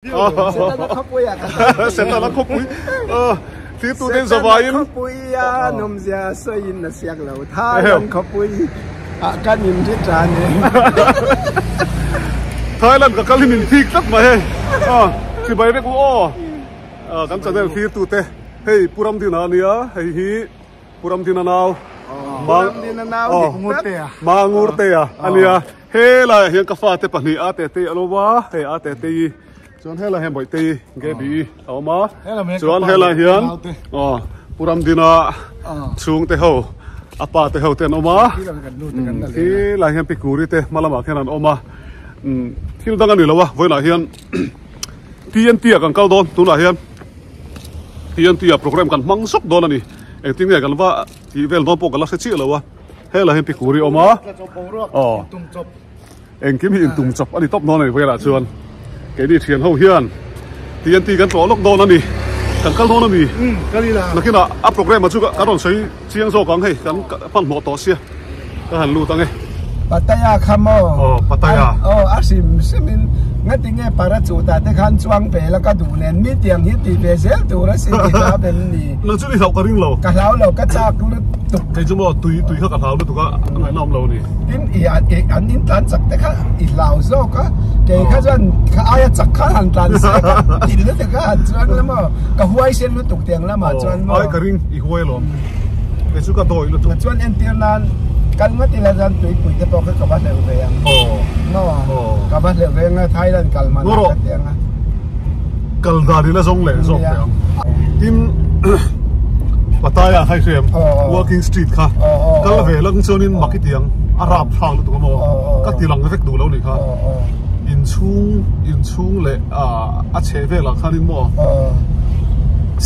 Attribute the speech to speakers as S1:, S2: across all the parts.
S1: Setana khawpui ah ka
S2: Setana khawpui thil tu ten zawaiin
S1: Setana khawpui a nawmzia sawiin a siak lo Thailand khawpui ah kan in ri tan e
S2: Thailand ka kal hi min thik tlat mai hei chibai vek u aw kan channel thlir tu te hei Pu Ramdina ania hei hi Pu Ramdina nau Mangurtea ania. Helaiah hian ka fate pahnih a tete a lo va, hei a tete i chuan helaiah hian Bawihte i Gaby i a awm a, chuan helaiah hian aw Pu Ramdina chhungte ho a pa te ho te an awm a, helaiah hian Pikuri te hma lamah khian an awm a, thil dang a ni lo a vawiinah hian TNT ah kan kal dawn tunah hian TNT ah program kan hmang zawk dawn a ni, engtin nge kan va tih vel dawn pawh ka la hre chiah lo a. Helai hian pikuri a awm a aw engkim hi intum chawp a ni tawp dawn a ni velah chuan keini thian ho hian TNT kan tlawh lawk dawn a ni kan kal dawn a mi nakinah a program ah chu ka rawn sawi chiang zawk ang hei kan hmanhmawh tawh sia ka han lut ang e.
S1: Pattaya kha maw?
S2: Aw Pattaya.
S1: Aw a hrim hrim in ngati nge parachute ah te khan chuang ve la ka duh nen mi tiang hi ti ve zel tur a si ti ta ben ni.
S2: Nang chu ni hlauh ka ring lo.
S1: Ka hlau lo ka chak lutuk.
S2: Kei chu maw tui tui kha ka hlau lutuk a a ngaihna awm lo a ni.
S1: Tin i an in tlan chak te kha i hlau zawk a kei kha chuan kha aia chak kha han tlan se ka ti lutuk a han chuang la maw ka huai sen lutuk tiang lamah chuan maw.
S2: Ai ka ring i huai alawm. Kei chu ka dawi lutuk.
S1: Chuan entir nan kal ngawt ila chuan tuipui te pawh kha ka va hleuh ve ang. Maw ka va hleuh ve ang a Thailand kal man ah ka ti ang a.
S2: Kal dan ila zawng leh zawk teh ang. Tin Pattaya kha i hria em? Walking street kha kal ve lang chuanin mak i ti ang a rap thlak lutuk a maw ka ti lang vek duh lo nih kha. Inchhung inchhung leh a chheh velah khanin maw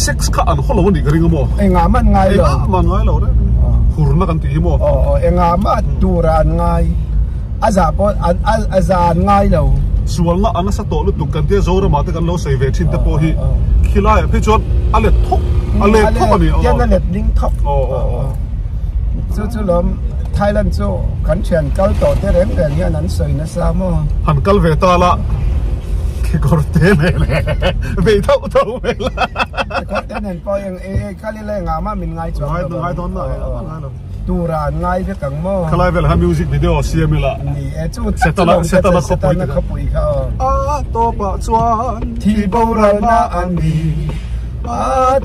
S2: sex kha an haw lo a nih ka ring a maw?
S1: Engah mah an ngai lo.
S2: Engah mah an ngai lo reng. Hurna kan tih hi maw?
S1: Aw aw engah mah tur ah an ngai. A zah pawh an a zah an ngai lo.
S2: Sualna a nasa tawh lutuk kan tia Zoramah te kan lo sawi ve thin te pawh hi khilaiah phei chuan a let thawk a let thawk a ni.
S1: Tian a let ding thawk.
S2: Aw aw aw.
S1: Chu chu lawm Thailand chu kan thian kal tawh te reng reng hian an sawi nasa maw.
S2: Han kal ve ta la kekawr te nen vei thauh thauh mai la.
S1: Kekawr te nen pawh eng e kal ila engah mah min ngai chuang
S2: lo. Ngai dawn na ngai lo.
S1: Tura an ngai vek ang maw.
S2: Khalai vel kha music video siam ila.
S1: Ni e chu
S2: Setana Setana khawpui
S1: Setana khawpui kha aw.
S2: A tawpah chuan
S1: thi boralna an ni. A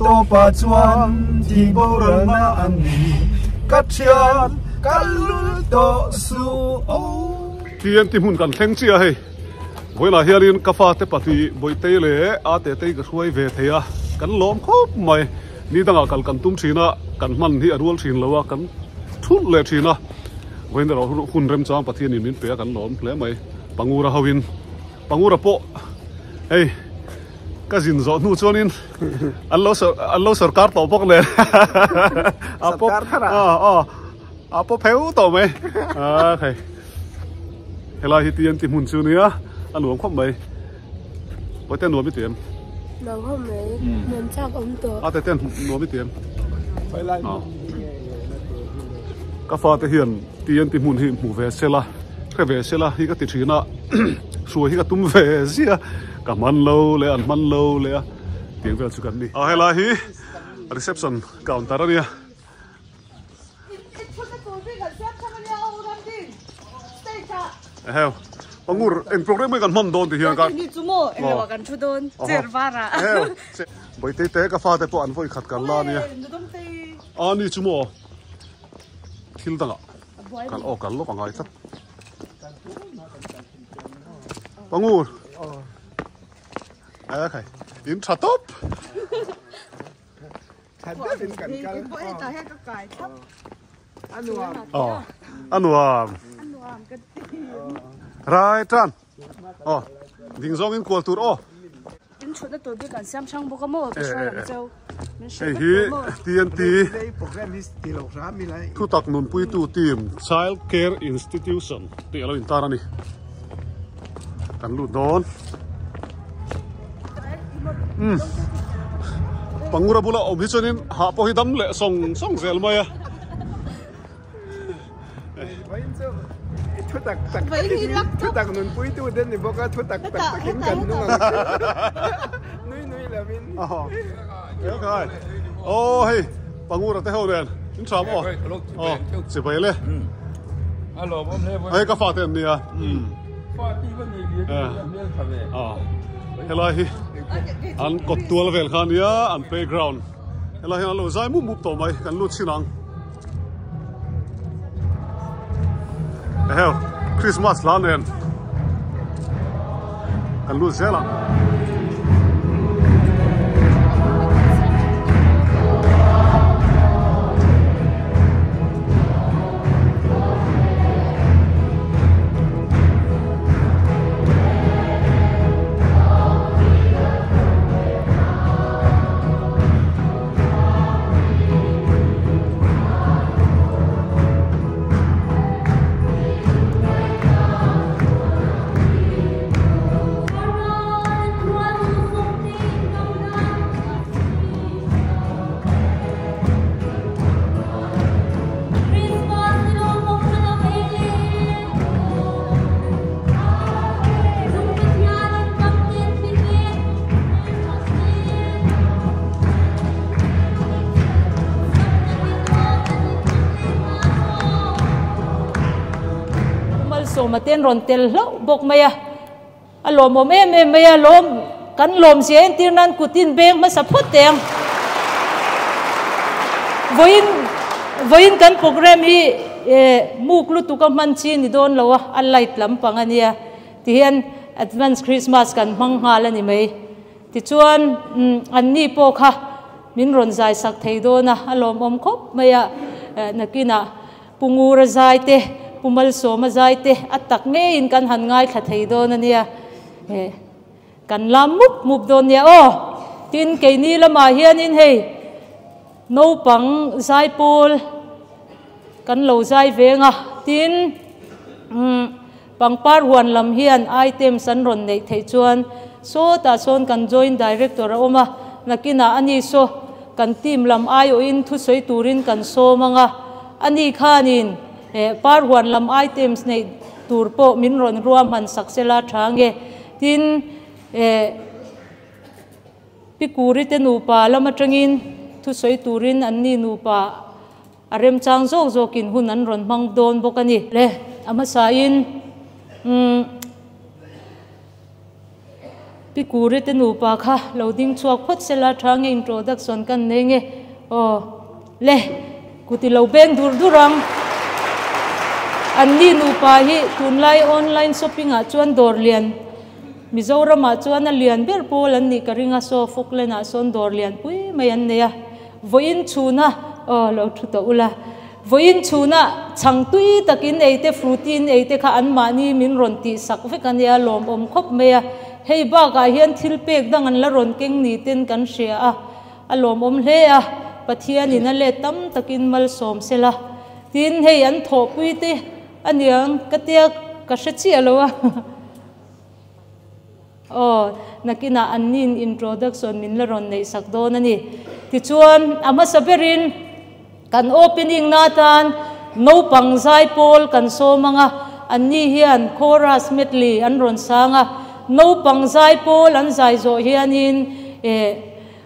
S1: tawpah chuan thi boralna an ni. Ka thian ka lul tawh suh aw.
S2: TNT hmun kan thleng chiah hei. Vawilah hianin ka fate pahnih Bawihtei leh Atetei ka hruai ve thei a, kan lawm khawp mai. Ni dangah kal kan tum thin a, kan hman hi a rual thin lo a, kan thulh leh thin a. Vawiin erawh hun remchang Pathianin min pe a kan lawm hle mai. Pangura hoin Pangura pawh hei ka zin zawh hnu chuanin an lo an lo sorkar tawh bawk nen a pawp a pawp heu tawh mai a hei helai hi TNT hmun chu nia a nuam khawp mai Pawite nuam i ti em?
S3: Nuam khawp mai nuam chak awm tawh
S2: a tete nuam i ti em? Ka fate hian TNT hmun hi hmu ve sela hre ve sela hi ka ti thin a hruai hi ka tum ve zia ka hman lo leh an hman lo leh a tiang vel chu kan ni a helai hi reception counter a nia. Eheu pangur eng program nge kan hman dawn ti hian ka
S3: ni chu maw eng lo ah kan thu dawn chair var ah
S2: eheu Bawihtei te ka fate pawh an vawi khat kan la ania a ni chu maw thil dangah kan aw kal lawk a ngai tlat pangur e khai in tha tawp. Aw a nuam rai tan aw ding zawng in kual tur aw hei hi TNT thutak nunpuitu team Child Care Institution tih a lo intar a ni kan lut dawn. Umm pangura bula awm hi chuanin hah pawh hi dam leh sawng sawng zel mai a.
S4: Thutak tak takin thutak nunpui tu te ni bawk a thutak tak takin kan nung ang chu nui nui lovin.
S2: Aw hei Pangura te ho nen in tha maw aw chibai le hei ka fate an nia helai hi an kawt tual vel kha ania an playground helai hian an lo zai mup mup tawh mai kan lut chhin ang. Eheu Christmas hla nen kan lut zel ang.
S5: Malsawma ten rawn tel hlauh bawk mai a, a lawmawm em em mai a, lawm kan lawm zia entir nan kut in beng hmasa phawt teh ang. Vawiin vawiin kan program hi muk lutuk a hman chi ni dawn lo a, a light lampang a nia tihian advance Christmas kan hmang nghal a ni mai. Tichuan, anni pawh kha min rawn zai sak thei dawn a, a lawmawm khawp mai a, nakinah Pu Ngura zai te, Pu Malsawma zai te a tak ngeiin kan han ngaithla thei dawn a nia, kan lam mup mup dawn nia aw. Tin, keini lamah hianin hei naupang zai pawl kan lo zai veng a, tin, Pangpar huan lam hian items an rawn neih theih chuan sawtah sawn kan Joint Director a awm a, nakinah ani saw kan team lam aiawhin thusawi turin kan sawm ang a, ani khanin par huan lam items neih tur pawh min rawn ruahman sak sela tha nge. Tin, Pi Kuri te nupa lam atangin thusawi turin anni nupa A remchang zawk zawkin hun an rawn hmang dawn bawk a ni. Le, a hmasain umm Pi Kuri te nupa kha lo ding chhuak phawt sela tha nge introduction kan nei nge aw. Le, kut i lo beng dur dur ang. Anni nupa hi tunlai online shopping ah chuan dawr lian Mizoram ah chuan a lian ber pawl an nih ka ring a, saw Falkland ah sawn dawr lian pui mai an nei a. Vawiin chhuna, aw lo thu tawh ula, vawiin chhuna chhang tui takin ei te, fruity in ei te kha anmahni min rawn tih sak vek a nia, lawmawm khawp mai a. Hei bakah hian thil pek dang an la rawn keng ni ten kan hria a, a lawmawm hle a, Pathianin a let tam takin malsawm sela. Tin, hei an thawhpui te aniang ka tia ka hre chiah lo a. Aw, nakinah anni'n introduction min la rawn neih sak dawn a ni. Tichuan, a hmasa berin kan opening na atan naupang zai pawl kan sawm ang a, anni hian chorus medley an rawn sang a. Naupang zai pawl an zai zawh hianin eh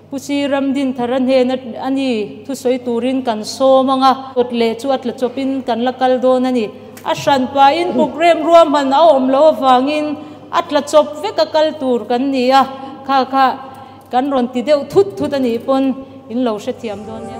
S5: Pu Sir Ramdinthara hnena a ni thusawi turin kan sawm ang a, kawt leh chu a tla chawpin kan la kal dawn a ni. A hran pahin program ruahman a awm loh avangin a tla chawp vek a kal tur kan ni a, kha kha kan rawn ti deuh thut thut a nih pawn in lo hrethiam dawn nia.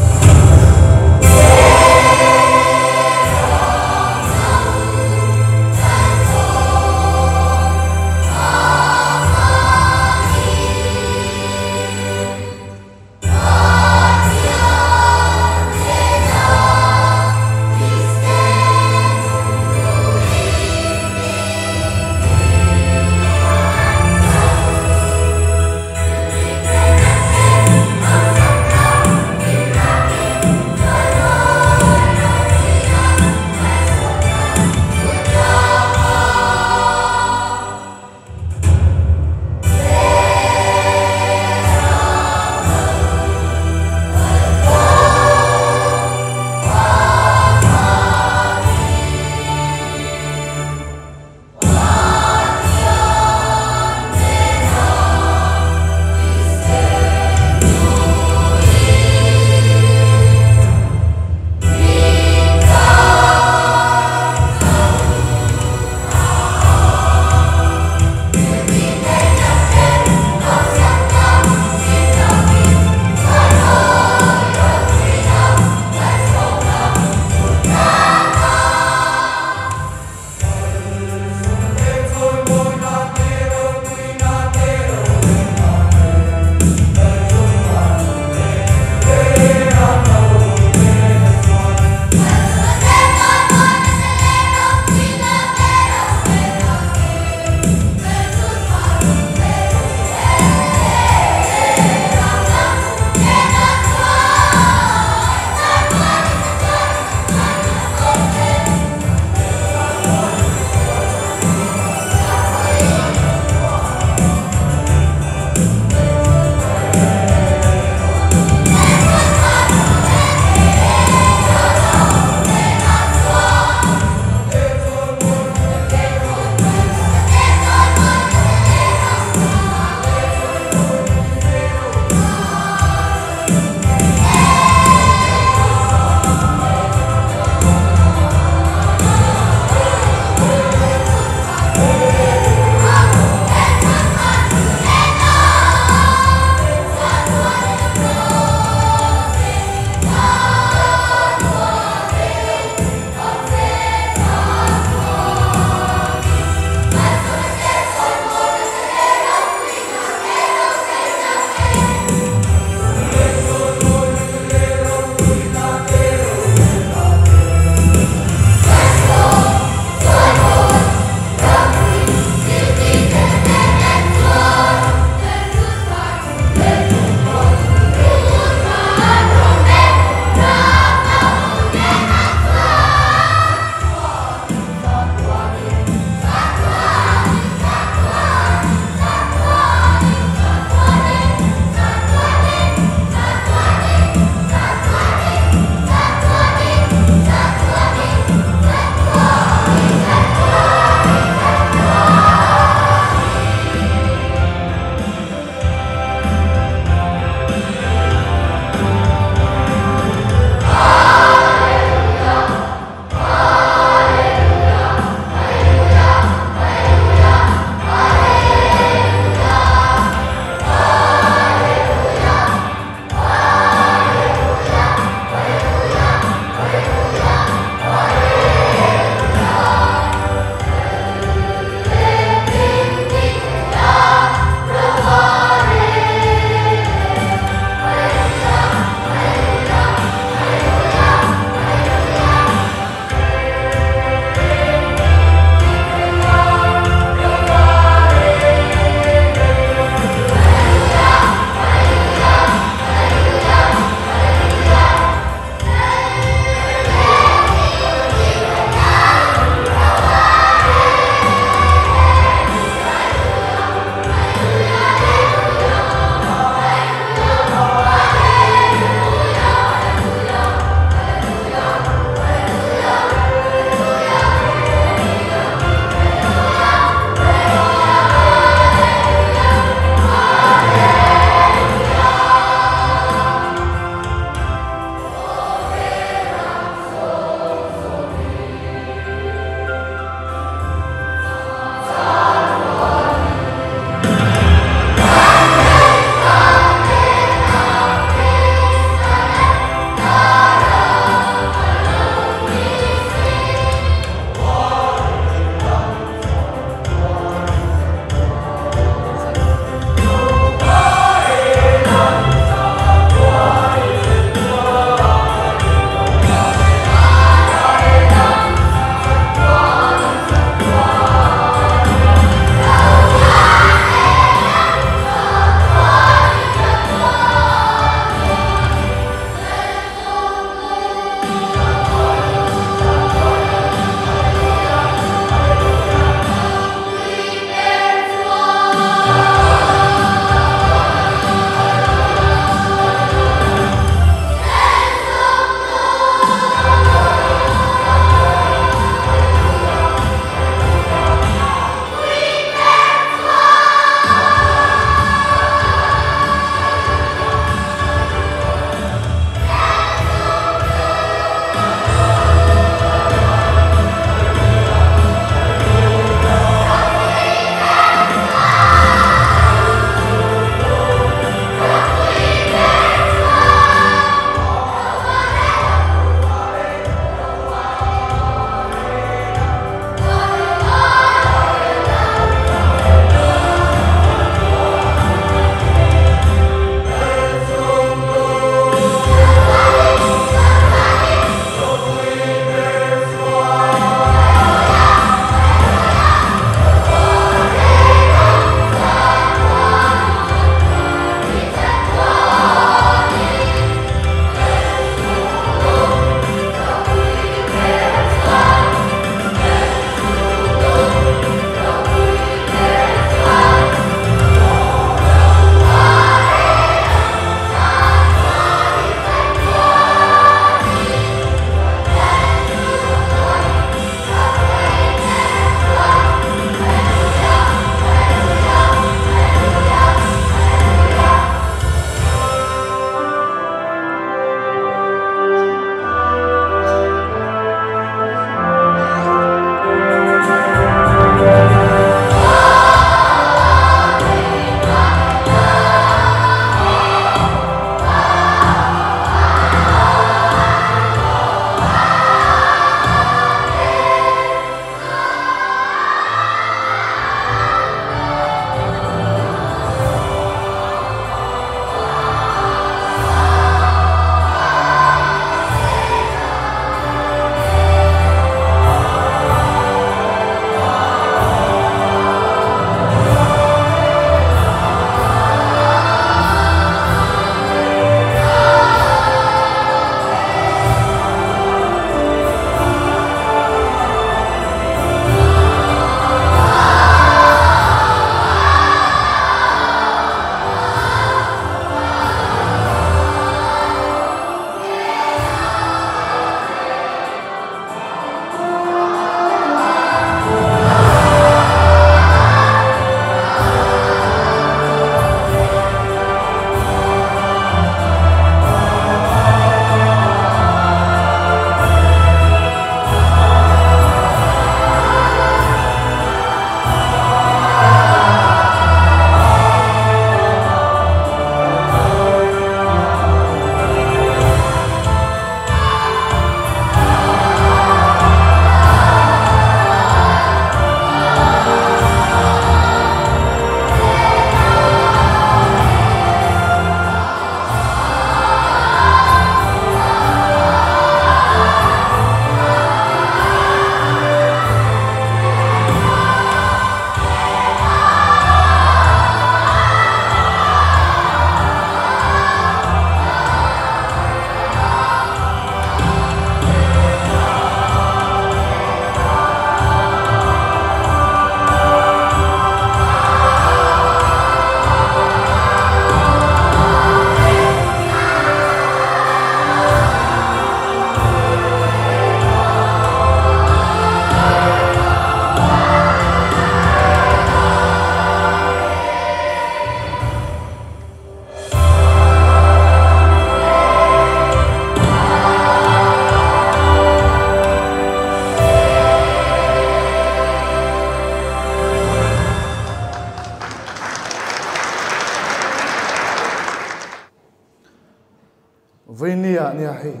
S6: Vainia nia hei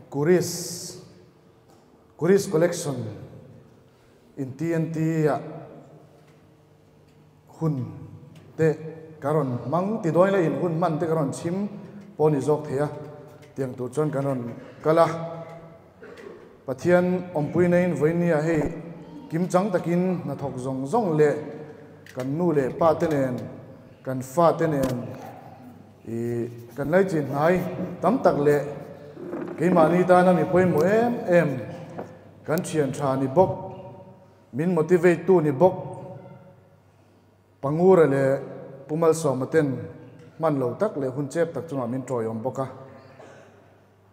S6: Kuris Kuris Collection in TNT ah hun te ka rawn hmang ti dawn ila in hun hman te ka rawn chhim pawh ni zawk thei a tiang tur chuan kan rawn kal a Pathian awmpui naiin Vainia hei kimchang takin hnathawk zawng zawng leh kan nu leh pa te nen kan fa te nen Ih, kan laichin hnai tam tak leh keimahni tana mi pawimawh em em, kan thian tha ni bawk, min motivate tu ni bawk, Pangura leh Pu Malsawma ten hman lo tak leh hun chep tak chungah min tawiawm bawk a.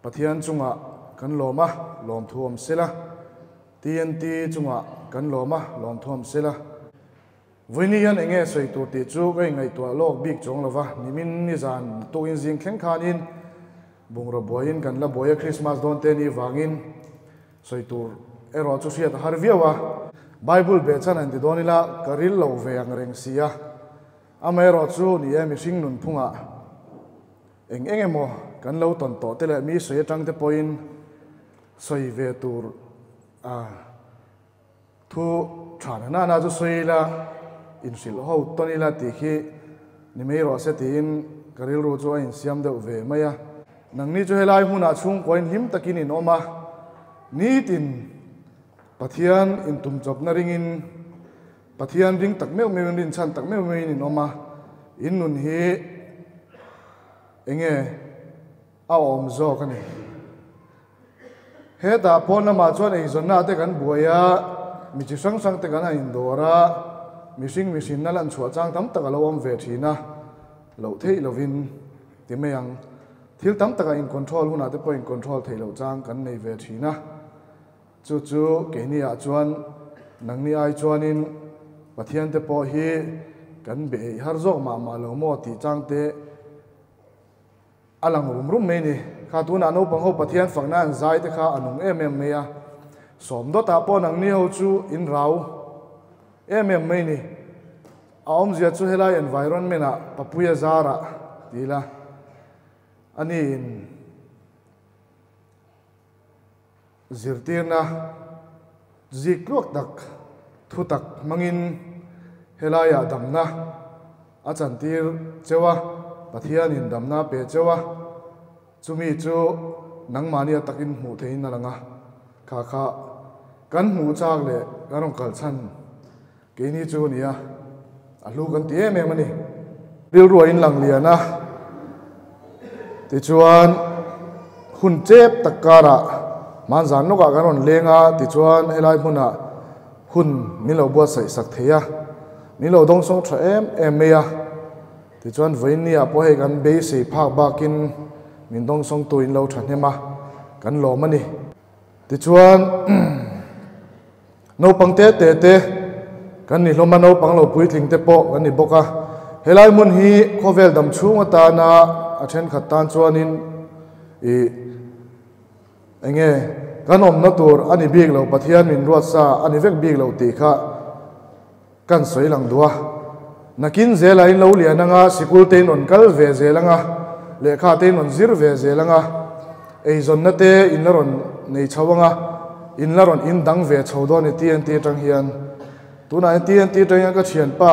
S6: Pathian chungah kan lawm a, lawmthu awm sela. TNT chungah kan lawm a, lawmthu awm sela. Vawiini hian eng nge sawi tur tih chu ka inngaihtuah lawk bik chuang lo va, nimin nizan tukin zing thleng khanin bungraw buaiin kan la buai a, Christmas dawn te ni vangin sawi tur erawh chu hriat a har viau a. Bible behchhan han ti dawn ila ka ril lo ve ang reng si a, amaherawh chu ni e mihring nunphungah eng eng emaw kan lo tawn tawh te leh mi sawi atang te pawhin sawi ve tur a. Thu tha na nana chu sawi ila, inhrilh ho tawn ila tih khi ni mai rawh se tiin ka rilru chu a insiam deuh ve mai a. Nangni chu helai hmunah chhungkuain hlim takin in awm a, nitin Pathian intumchawpna ringin, Pathian ring tak meuh meuhin, rinchhan tak meuh meuhin in awm a, in nun hi enge a awm zawk a ni. Hetah pawn lamah chuan eizawnna te kan buai a, mi chi hrang hrang te kan han indawr a, mihring mihrinna lan chhuah chang tam tak a lo awm ve thin a, loh theih lovin ti mai ang. Thil tam takah in control hunah te pawh in control theih loh chang kan nei ve thin a, chu chu keini ah chuan nangni ai chuanin Pathian te pawh hi kan be eih har zawk mah mah lo maw tih chang te A lang rum rum mai ni. Kha tunah naupang ho Pathian fakna an zai te kha a nung em em mai a. Sawm dawtah pawh nangni ho chu in rau em em mai ni. A awmzia chu helai environment ah Papuia zarah ti ila a ni in zirtirna zik tluak tak thu tak hmangin helaiah damna a chantir cheu a, Pathianin damna a pe cheu a, chumi chu nangmahni a takin hmuh theihin a lang a, kha kha kan hmuh chak leh kan rawn kal chhan keini chu a ni a, a hlu kan ti em em a ni. Rilru a inlang lian a, tichuan hun chep tak karah hmanzan lawkah kan rawn leng a, tichuan helai hmunah hun min lo buatsaih sak thei a, min lo dawngsawng tha em em mai a, tichuan vawiinniah pawh hei kan beisei phak bakin min dawngsawngtu in lo thahnem a, kan lawm a ni. Tichuan naupang te te te kan ni hlawm a, naupang lo puitling te pawh kan ni bawk a, helai hmun hi khawvel dam chhung atana a thenkhat tan chuanin ih enge kan awmna tur a ni bik lo, Pathian min ruat sa a ni vek bik lo tih kha kan sawi lang duh a. Nakin zela in lo lian anga, sikul te in rawn kal ve zel anga, lehkha te in rawn zir ve zel anga, eizawnna te in la rawn nei chho anga, in la rawn in dang ve chho dawn i TNT atang hian. Tunah hian TNT atang hian ka thianpa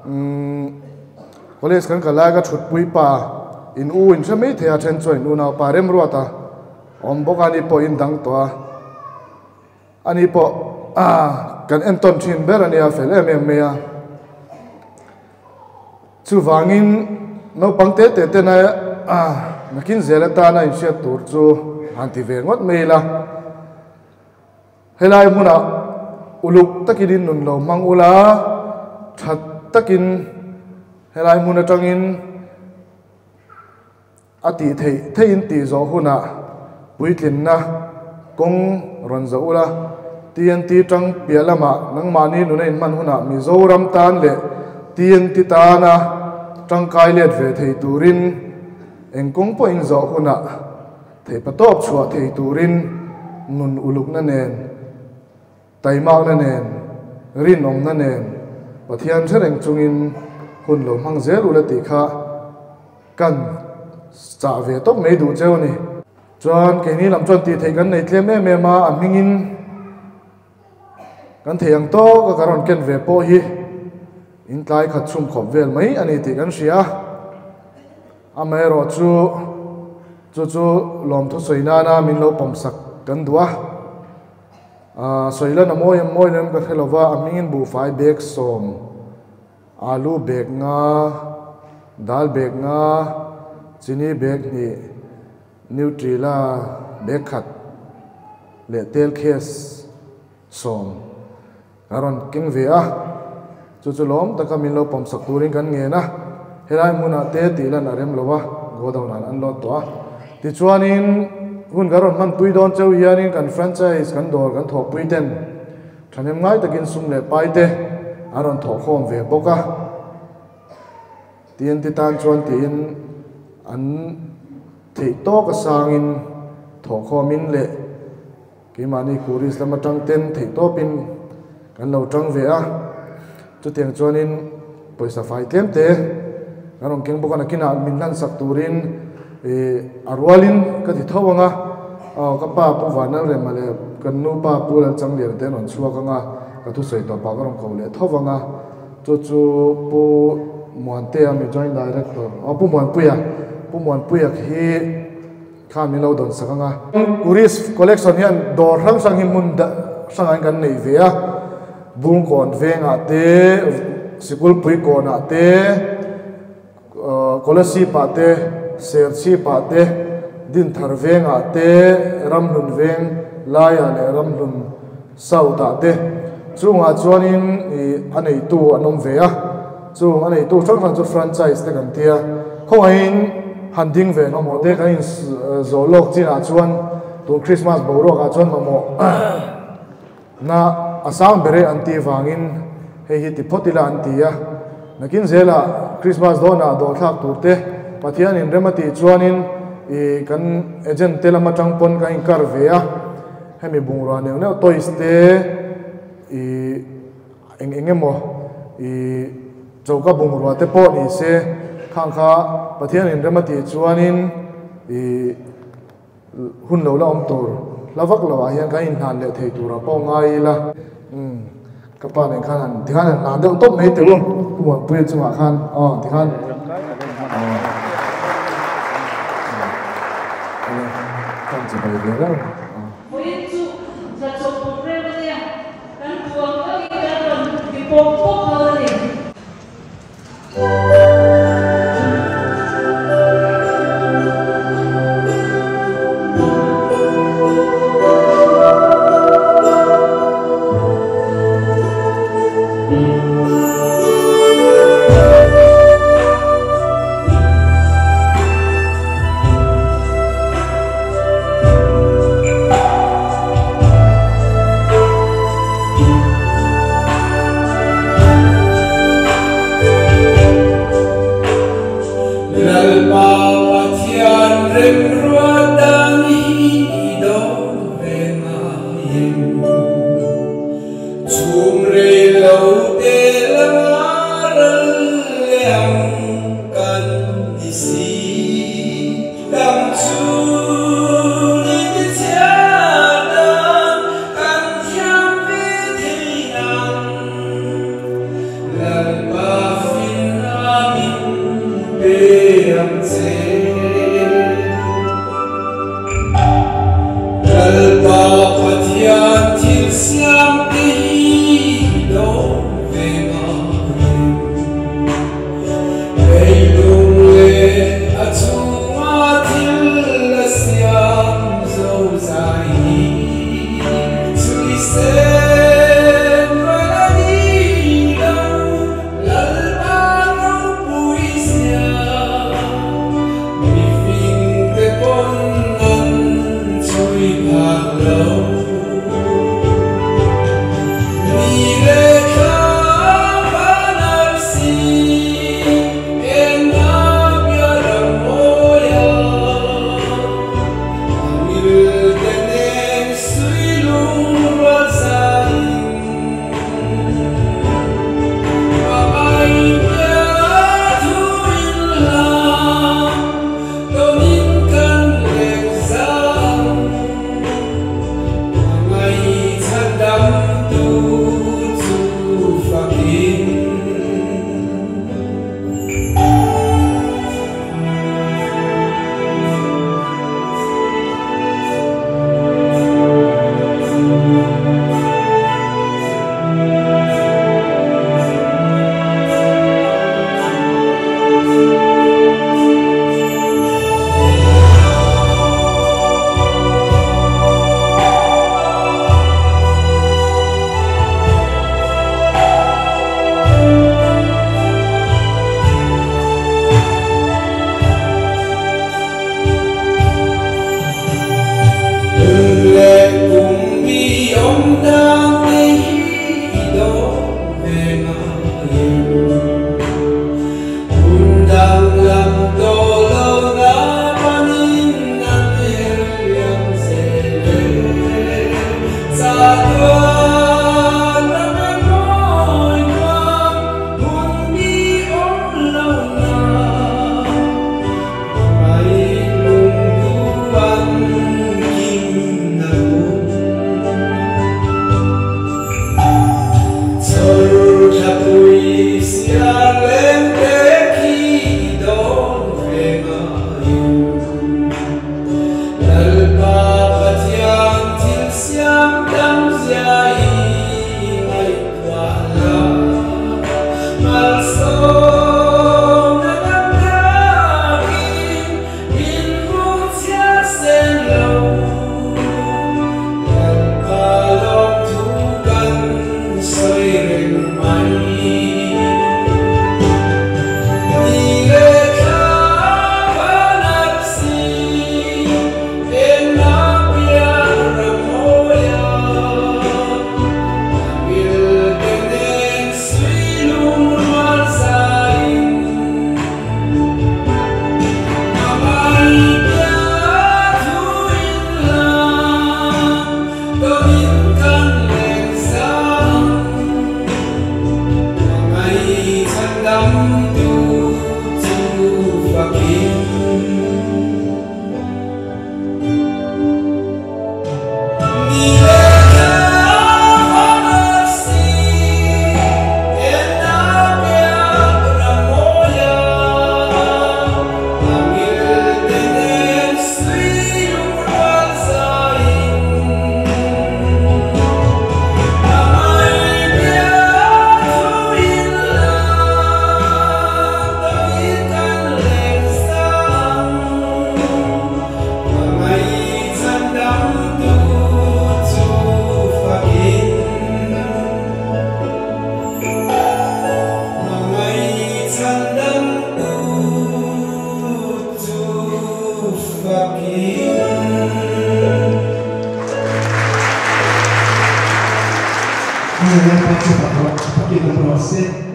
S6: umm college kan kal lai ka thutpui pa in u in hre mai thei a, then chuan in unaupa Remruata awm bawk a, ani pawh in dang tawh a. Ani pawh kan entawn thin ber a nia, fel em em mai a. Chuvangin naupang te te tena nakin zel atana inhriat tur chu han ti ve ngawt mai ila. Helai hmunah uluk takin in nun lo hmang ula, tha takin helai hmun atangin A tih theih theihin tih zawh hunah puitlinna kawng rawn zawh ula, TNT tang piah lamah nangmahni nuna inhman hunah Mizoram tan leh TNT tana tangkai let ve thei turin eng kawng pawhin zawh hunah theihpatawp chhuah thei turin nun ulukna nen Taimakna nen, rinawmna nen Pathian hre reng chungin hun lo hmang zel ula tih kha kan chah ve tawp mai duh cheu a ni. Chuan keini lam chuan tih theih kan nei tlem em em a, a hmingin kan thei ang tawk a ka rawn ken ve pawh hi in tlai khat chhum khawp vel mai a ni tih kan hria a. Amaherawh chu chu chu lawmthu sawi nana min lo pawmsak kan duh a. Sawi lan a mawi em mawi lem ka hre lova, a hmingin buhfai bag sawm, alu bag nga, dal bag nga, chini bag hnih, Nutrila bag khat leh tel case sawm ka rawn keng ve a, chu chu lawm taka min lo pawmsak turin kan ngen a, helai hmunah te tih lan a rem lo a, godown ah an load tawh a. Tichuanin hun kan rawn hmanpui dawn cheu hianin kan franchise kan dawr kan thawhpui ten thahnem ngai takin sum leh pai te an rawn thawhkhawm ve bawk a. TNT tan chuan tiin an theih tawk a sangin thawhkhawmin leh keimahni Kuris lam atang ten theih tawpin kan lo tang ve a. Chutiang chuanin pawisa fai tlem te kan rawn keng bawk a, nakinah min hlansak turin ih a rualin ka ti tho ang a, aw ka pa Pu Vanlalrema leh kan nu pa Pu Lalchangliana te an rawn chhuak ang a, ka thusawi tawpah ka rawn ko leh tho vang a. Chu chu Pu Muantea mi Joint Director, aw Pu Muanpuia, Pu Muanpuia hi khan min lo dawn sak ang a. Kuris collection hian dawr hrang hrang hi hmun hrangah kan nei ve a, Bungkawn vengah te, Sikulpui kawnah te, Kolasipah te, Serchhipah te, Dinthar vengah te, Ramhlun veng laiah leh Ramhlun South-ah te. Chungah chuanin ih a neitu an awm ve a, chung a neitu hrang hrang chu franchise te kan ti a. Khawngaihin han ding ve mamawh te kan in zawh lawk chinah chuan tun Christmas boruakah chuan mamawh na a sang ber e an tih vangin hei hi ti phawt ila an ti a. Nakin zelah Christmas dawnah dawhthlak tur te Pathianin rem a tih chuanin ih kan agent te lam atang pawn kan inkar ve a. Hemi bungrua neuh neuh toys te ih eng eng emaw ih choka bungrua te pawh ni se khang kha Pathian in rem a tih chuanin ih hun lo la awm tur hla vak lo ah hian kan inhnan leh thei tur ah pawh ngai ila umm ka pa nen khan han tikhan han hnan deuh tawp mai teh u Pu Muanpuia chungah khan aw tikhan aw kan chibai ve reuh.
S5: Vawiin chu tla chawp programme a nia, kan duh ang angin kan rawn ti pawp pawp dawn a ni.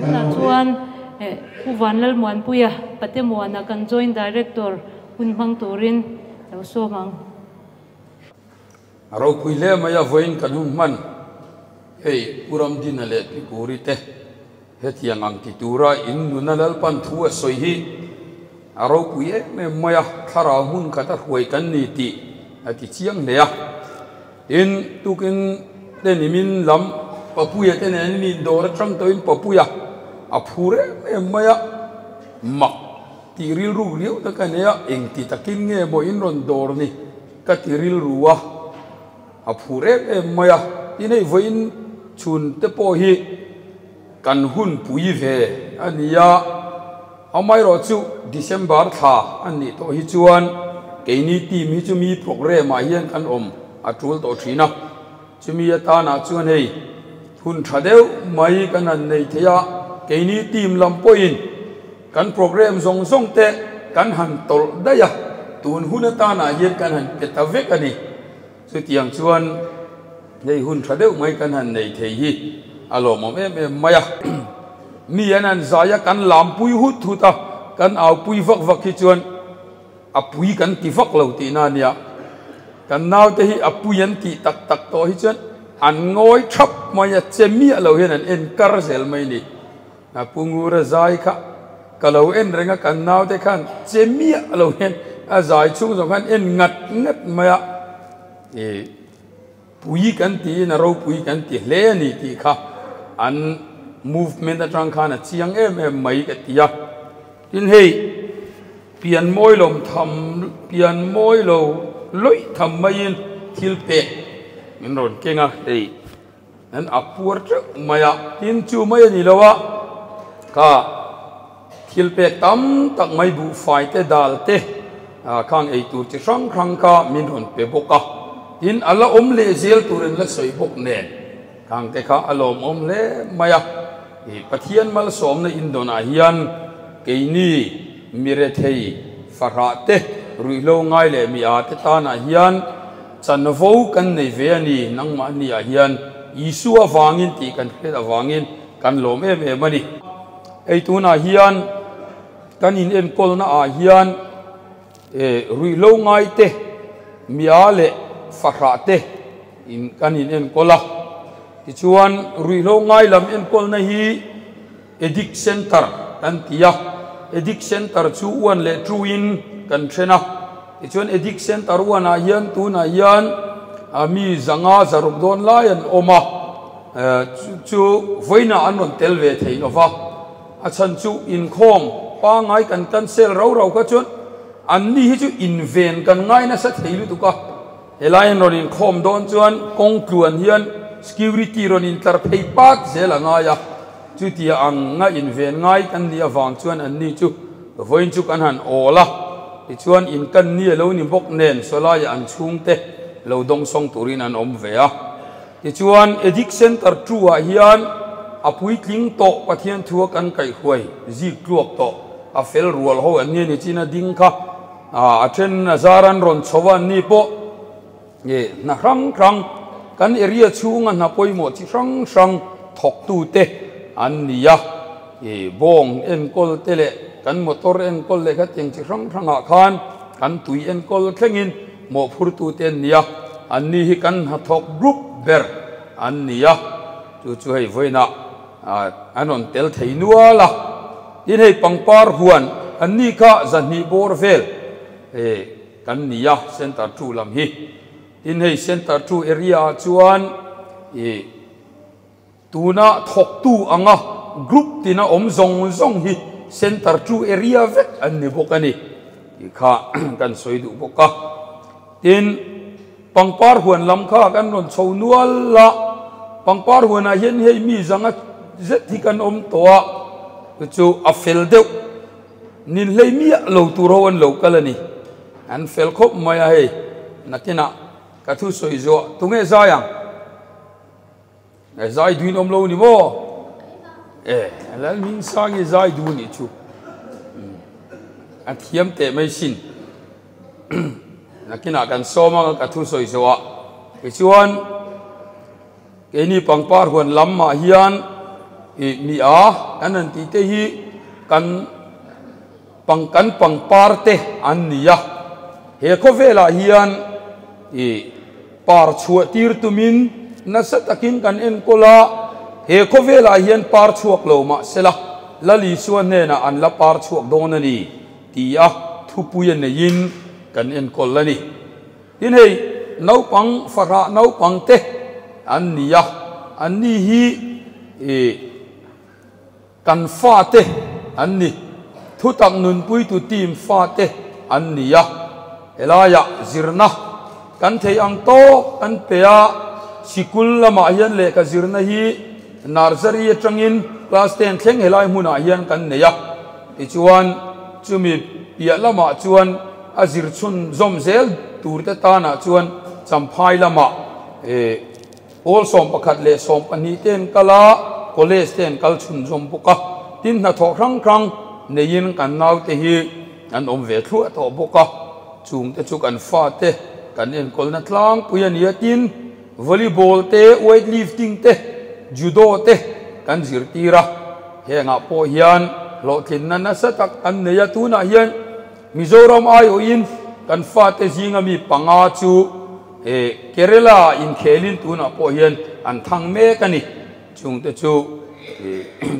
S5: Tunah chuan Pu Vanlalmuanpuia Patemuana kan Joint Director hun hmang turin lo sawm ang.
S7: A ropui hle mai a, vawiin kan hun hman hei Pu Ramdina leh Pi Kuri te hetiang ang ti tura in nuna Lalpan thu a sawi hi a ropui em em mai a, thlarau hmun khat a hruai kan ni tih a ti chiang hle a. Tin, tukin te nimin lam Papuia te nen mi dawr atang tawhin Papuia a phur em em mai a, mak tih rilru riau tak a nei a, engti takin nge maw in rawn dawr ni ka ti rilru a, a phur em em mai a. Tin, hei vawiin chhun te pawh hi kan hun pui ve a ni a, amaherawh chu December thla a nih tawh hi chuan keini team hi chu mi programme ah hian kan awm a tul tawh thin a, chumi atanah chuan hei hun tha deuh mai kan han nei thei a, keini team lam pawhin kan programme zawng zawng te kan han tawlh daih a, tun hun atanah hian kan han pe ta vek a ni. Chutiang chuan hei hun tha deuh mai kan han nei thei hi a lawmawm em em mai a. Mi an han zai a, kan lampui hut hut a, kan aupui vak vak hi chuan a pui kan ti vak lo tihna a nia. Kan naute hi a pui an tih tak tak tawh hi chuan an ngawi thap mai a, che miah lo hian an en kar zel mai a ni. A pu Ngura zai kha ka lo en reng a, kan naute khan che miah lo hian a zai chhung zawng khan en ngat ngat mai a, ih pui kan tiin a ropui kan ti hle a ni tih kha an movement atang khan a chiang em em mai ka ti a. Tin hei pian mawi lo tham pian mawi lo lawih tham maiin thil pek min rawn keng a, hei. An a puar teuh mai a, tin chu mai a ni lo a, kha thil pek tam tak mai buhfai te dal te khang ei tur chi hrang hrang kha min rawn pe bawk a, tin a la awm leh zel tur in la sawi bawk nen khang te kha a lawmawm hle mai a, ih Pathian malsawmna indawnah hian keini mirethei fahrah te ruihhlo ngai leh mi a te tanah hian Chanvo kan nei ve a ni, nangmahni ah hian Isua avangin tih kan hriat avangin kan lawm em em a ni. Hei tunah hian kan in enkawlna ah hian ruihhlo ngai te, mia leh fahrah te in kan in enkawl a. Tichuan ruihhlo ngai lam enkawlna hi Addict Centre kan ti a, Addict Centre chu uan leh tu in kan then a, tichuan Addict Centre uan ah hian tunah hian mi zanga zaruk dawn lai an awm a, chu chu vawiinah an rawn tel ve thei lo va, a chhan chu inkhawm pangngai kan cancel rau rau kha chuan an ni hi chu inven kan ngai nasa thei lutuk a, helai an rawn inkhawm dawn chuan kawng tluan hian security rawn intlar phei pat zel a ngai a. Chutia ang nga inven ngai kan nih avang chuan anni chu vawiin chu kan han awl a, tichuan in kan ni a lo ni bawk nen sawlaiah an chhungte lo dawngsawng turin an awm ve a. Tichuan Addict Centre two ah hian a puitling tawh Pathian thua kan kaihhruai zik tluak tawh a fel rual ho an nia ni chin a ding kha a then a zar an rawn chho a anni pawh Nge hna hrang hrang, kan area chhunga hna pawimawh chi hrang hrang thawktute an ni a, i bawng enkawl te leh kan motor enkawl leh kha tiang chi hrang hrangah khan kan tui enkawl thlengin mawhphurtute an ni a, anni hi kan hnathawk group ber an ni a, chu chu hei vawiinah an rawn tel thei nual a, tin hei pangpar huan anni kha zahnih bawr vel Kan ni a, Center 2 lam hi. Tin hei Center 2 area ah chuan ih tuna thawktu anga group tina awm zawng zawng hi Center 2 area vek an ni bawk a ni tih kha kan sawi duh bawk a. Tin pangpar huan lam kha kan rawn chho nual a, pangpar huanah hian hei mi zanga zet hi kan awm tawh a, chu chu a fel deuh. Ninhlei miah lo tur ho an lo kal a ni. An fel khawp mai a hei. Nakinah ka thu sawi zuah tunge zai ang? E zai duin awm lo ni maw? E Lalhmingsangi zai du nih chu. A thiam teh mai sin. Nakinah kan sawm anga ka thu sawi zawh ah tichuan keini pangpar huan lam ah hian ih mi a kan han tih te hi kan pang kan pangpar te an ni a he khawvel ah hian ih par chhuah tir tumin nasa takin kan enkawl a he khawvel ah hian par chhuak lo mahsela Lalisua hnenah an la par chhuak dawn a ni. Ti a thupui a neiin kan enkawl a ni. Tin hei naupang fahrah naupang te an ni a, an ni hi ih kan fate an ni. Thutak nunpuitu team fate an ni a, helaiah zirna kan thei ang tawk kan pe a, sikul lamah hian lehkha zirna hi nursery atangin class ten thleng helai hmunah hian kan nei a. Tichuan, chumi piah lamah chuan a zir chhun zawm zel turte tanah chuan Champhai lamah pawl 11 leh 12 te an kal a, college te an kal chhun zawm bawk a. Tin, hnathawh hrang hrang neiin kan naute hi an awm ve thluah tawh bawk a, chungte chu kan fate kan enkawlna tlangpui a ni a. Tin, volleyball te, weight lifting te, judo te kan zirtir a. Hengah pawh hian hlawhtlinna nasa tak an nei a, tunah hian Mizoram aiawhin kan fate zinga mi panga chu Kerala inkhelin tunah pawh hian an thang mek a ni. Chungte chu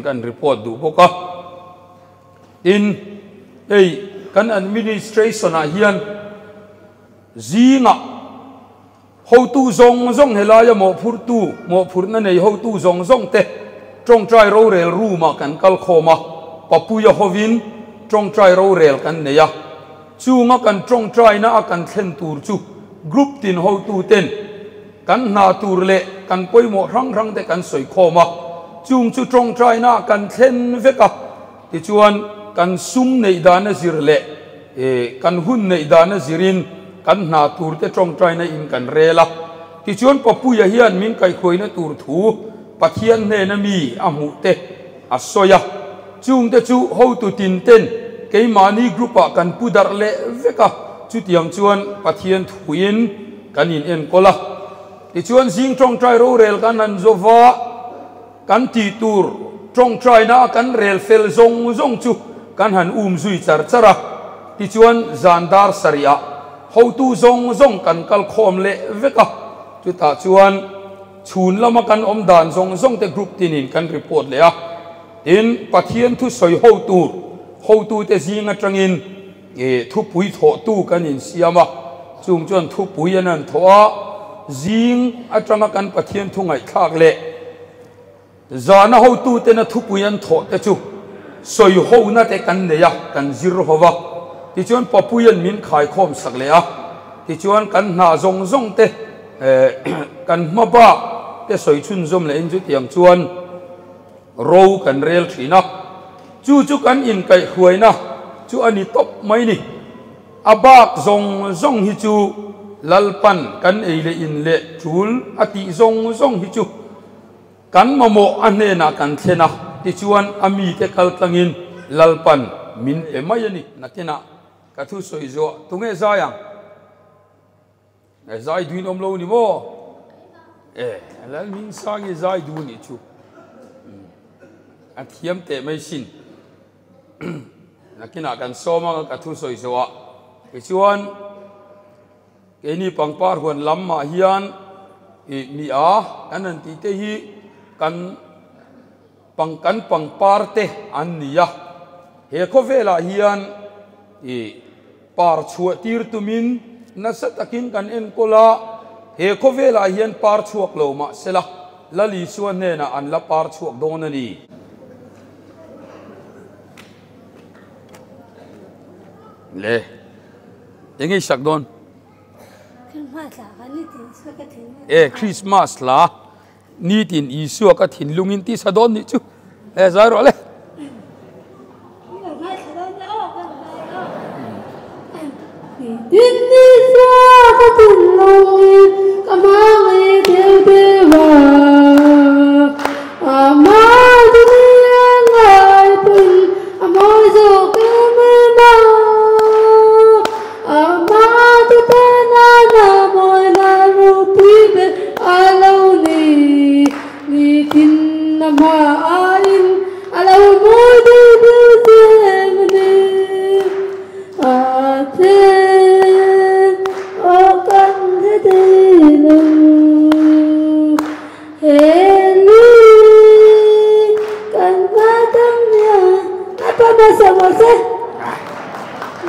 S7: kan report duh bawk a. Tin, hei kan administration-ah hian zingah Hotu zawng zawng helaia mawhphurtu, mawhphurhna nei hotu zawng zawng te tawngtai rorel room ah kan kal khawm a, Papuia hovin tawngtai rorel kan nei a, chunga kan tawngtaina a kan thlen tur chu group tin hotu ten kan hna tur leh kan pawimawh hrang hrang te kan sawi khawm a, chung chu tawngtaina ah kan thlen vek a, tichuan kan sum neih dana zir leh Kan hun neih dana zirin kan hna turte tawngtaina in kan rel a. Tichuan Papuia hian min kaihhruaina tur thu Pathian hnena mi a hmuh te a sawi a. Chungte chu hotu tin ten keimahni group ah kan pu darh leh vek a, chutiang chuan Pathian thuin kan in enkawl a. Tichuan zing tawngtai rorel kan han zawva Kan tih tur tawngtaina a kan rel fel zawng zawng chu kan han um zui char char a, tichuan zan dar sarih ah hotu zawng zawng kan kal khawm leh vek a, chutah chuan chhun lama kan awm dan zawng zawng te group tinin kan report leh a, tin Pathian thusawi ho tur hotute zing atangin thupui thawhtu kan insiam a, chung chuan thupui an han thawh a, zing atanga kan Pathian thu ngaihthlak leh zana hotutena thupui an thawh te chu sawi hona te kan nei a, kan zir ho va, tichuan Papuia'n min khaikhawm sak leh a, tichuan kan hna zawng zawng te kan hma bak te sawi chhunzawm lehin chutiang chuan Ro kan rel thin a, chu chu kan inkaihhruaina chu a ni tawp mai ni. A bak zawng zawng hi chu Lalpan kan ei leh in leh tul a tih zawng zawng hi chu kan mamawh a hnenah kan thlen a, tichuan a mite kal tlangin Lalpan min pe mai a ni. Nakinah ka thusawi zuah tunge zai ang? Zai duin awm lo ni maw? E, Lalmin Sangi zai du nih chu. A thiam teh mai sin. Nakinah kan sawm anga ka thu sawi zawh ah. Tichuan, keini pangpar huan lam ah hian mi a kan han tih te hi kan pang kan pangpar te an ni a. He khawvel ah hian i Par chhuah tir tumin nasa takin kan enkawl a, he khawvelah hian par chhuak lo mah sela, Lal Isua hnenah an la par chhuak dawn a ni. Le, enge i sak dawn? E, Christmas hla Nitin Isua ka thinlungin tisa dawn nih chu e zai rawh le.
S8: Nitin Isua ka thinlungin ka hmangaih deuh deuh a, ama dunia ngaipun a mawi zawk em em a, ama tu tan.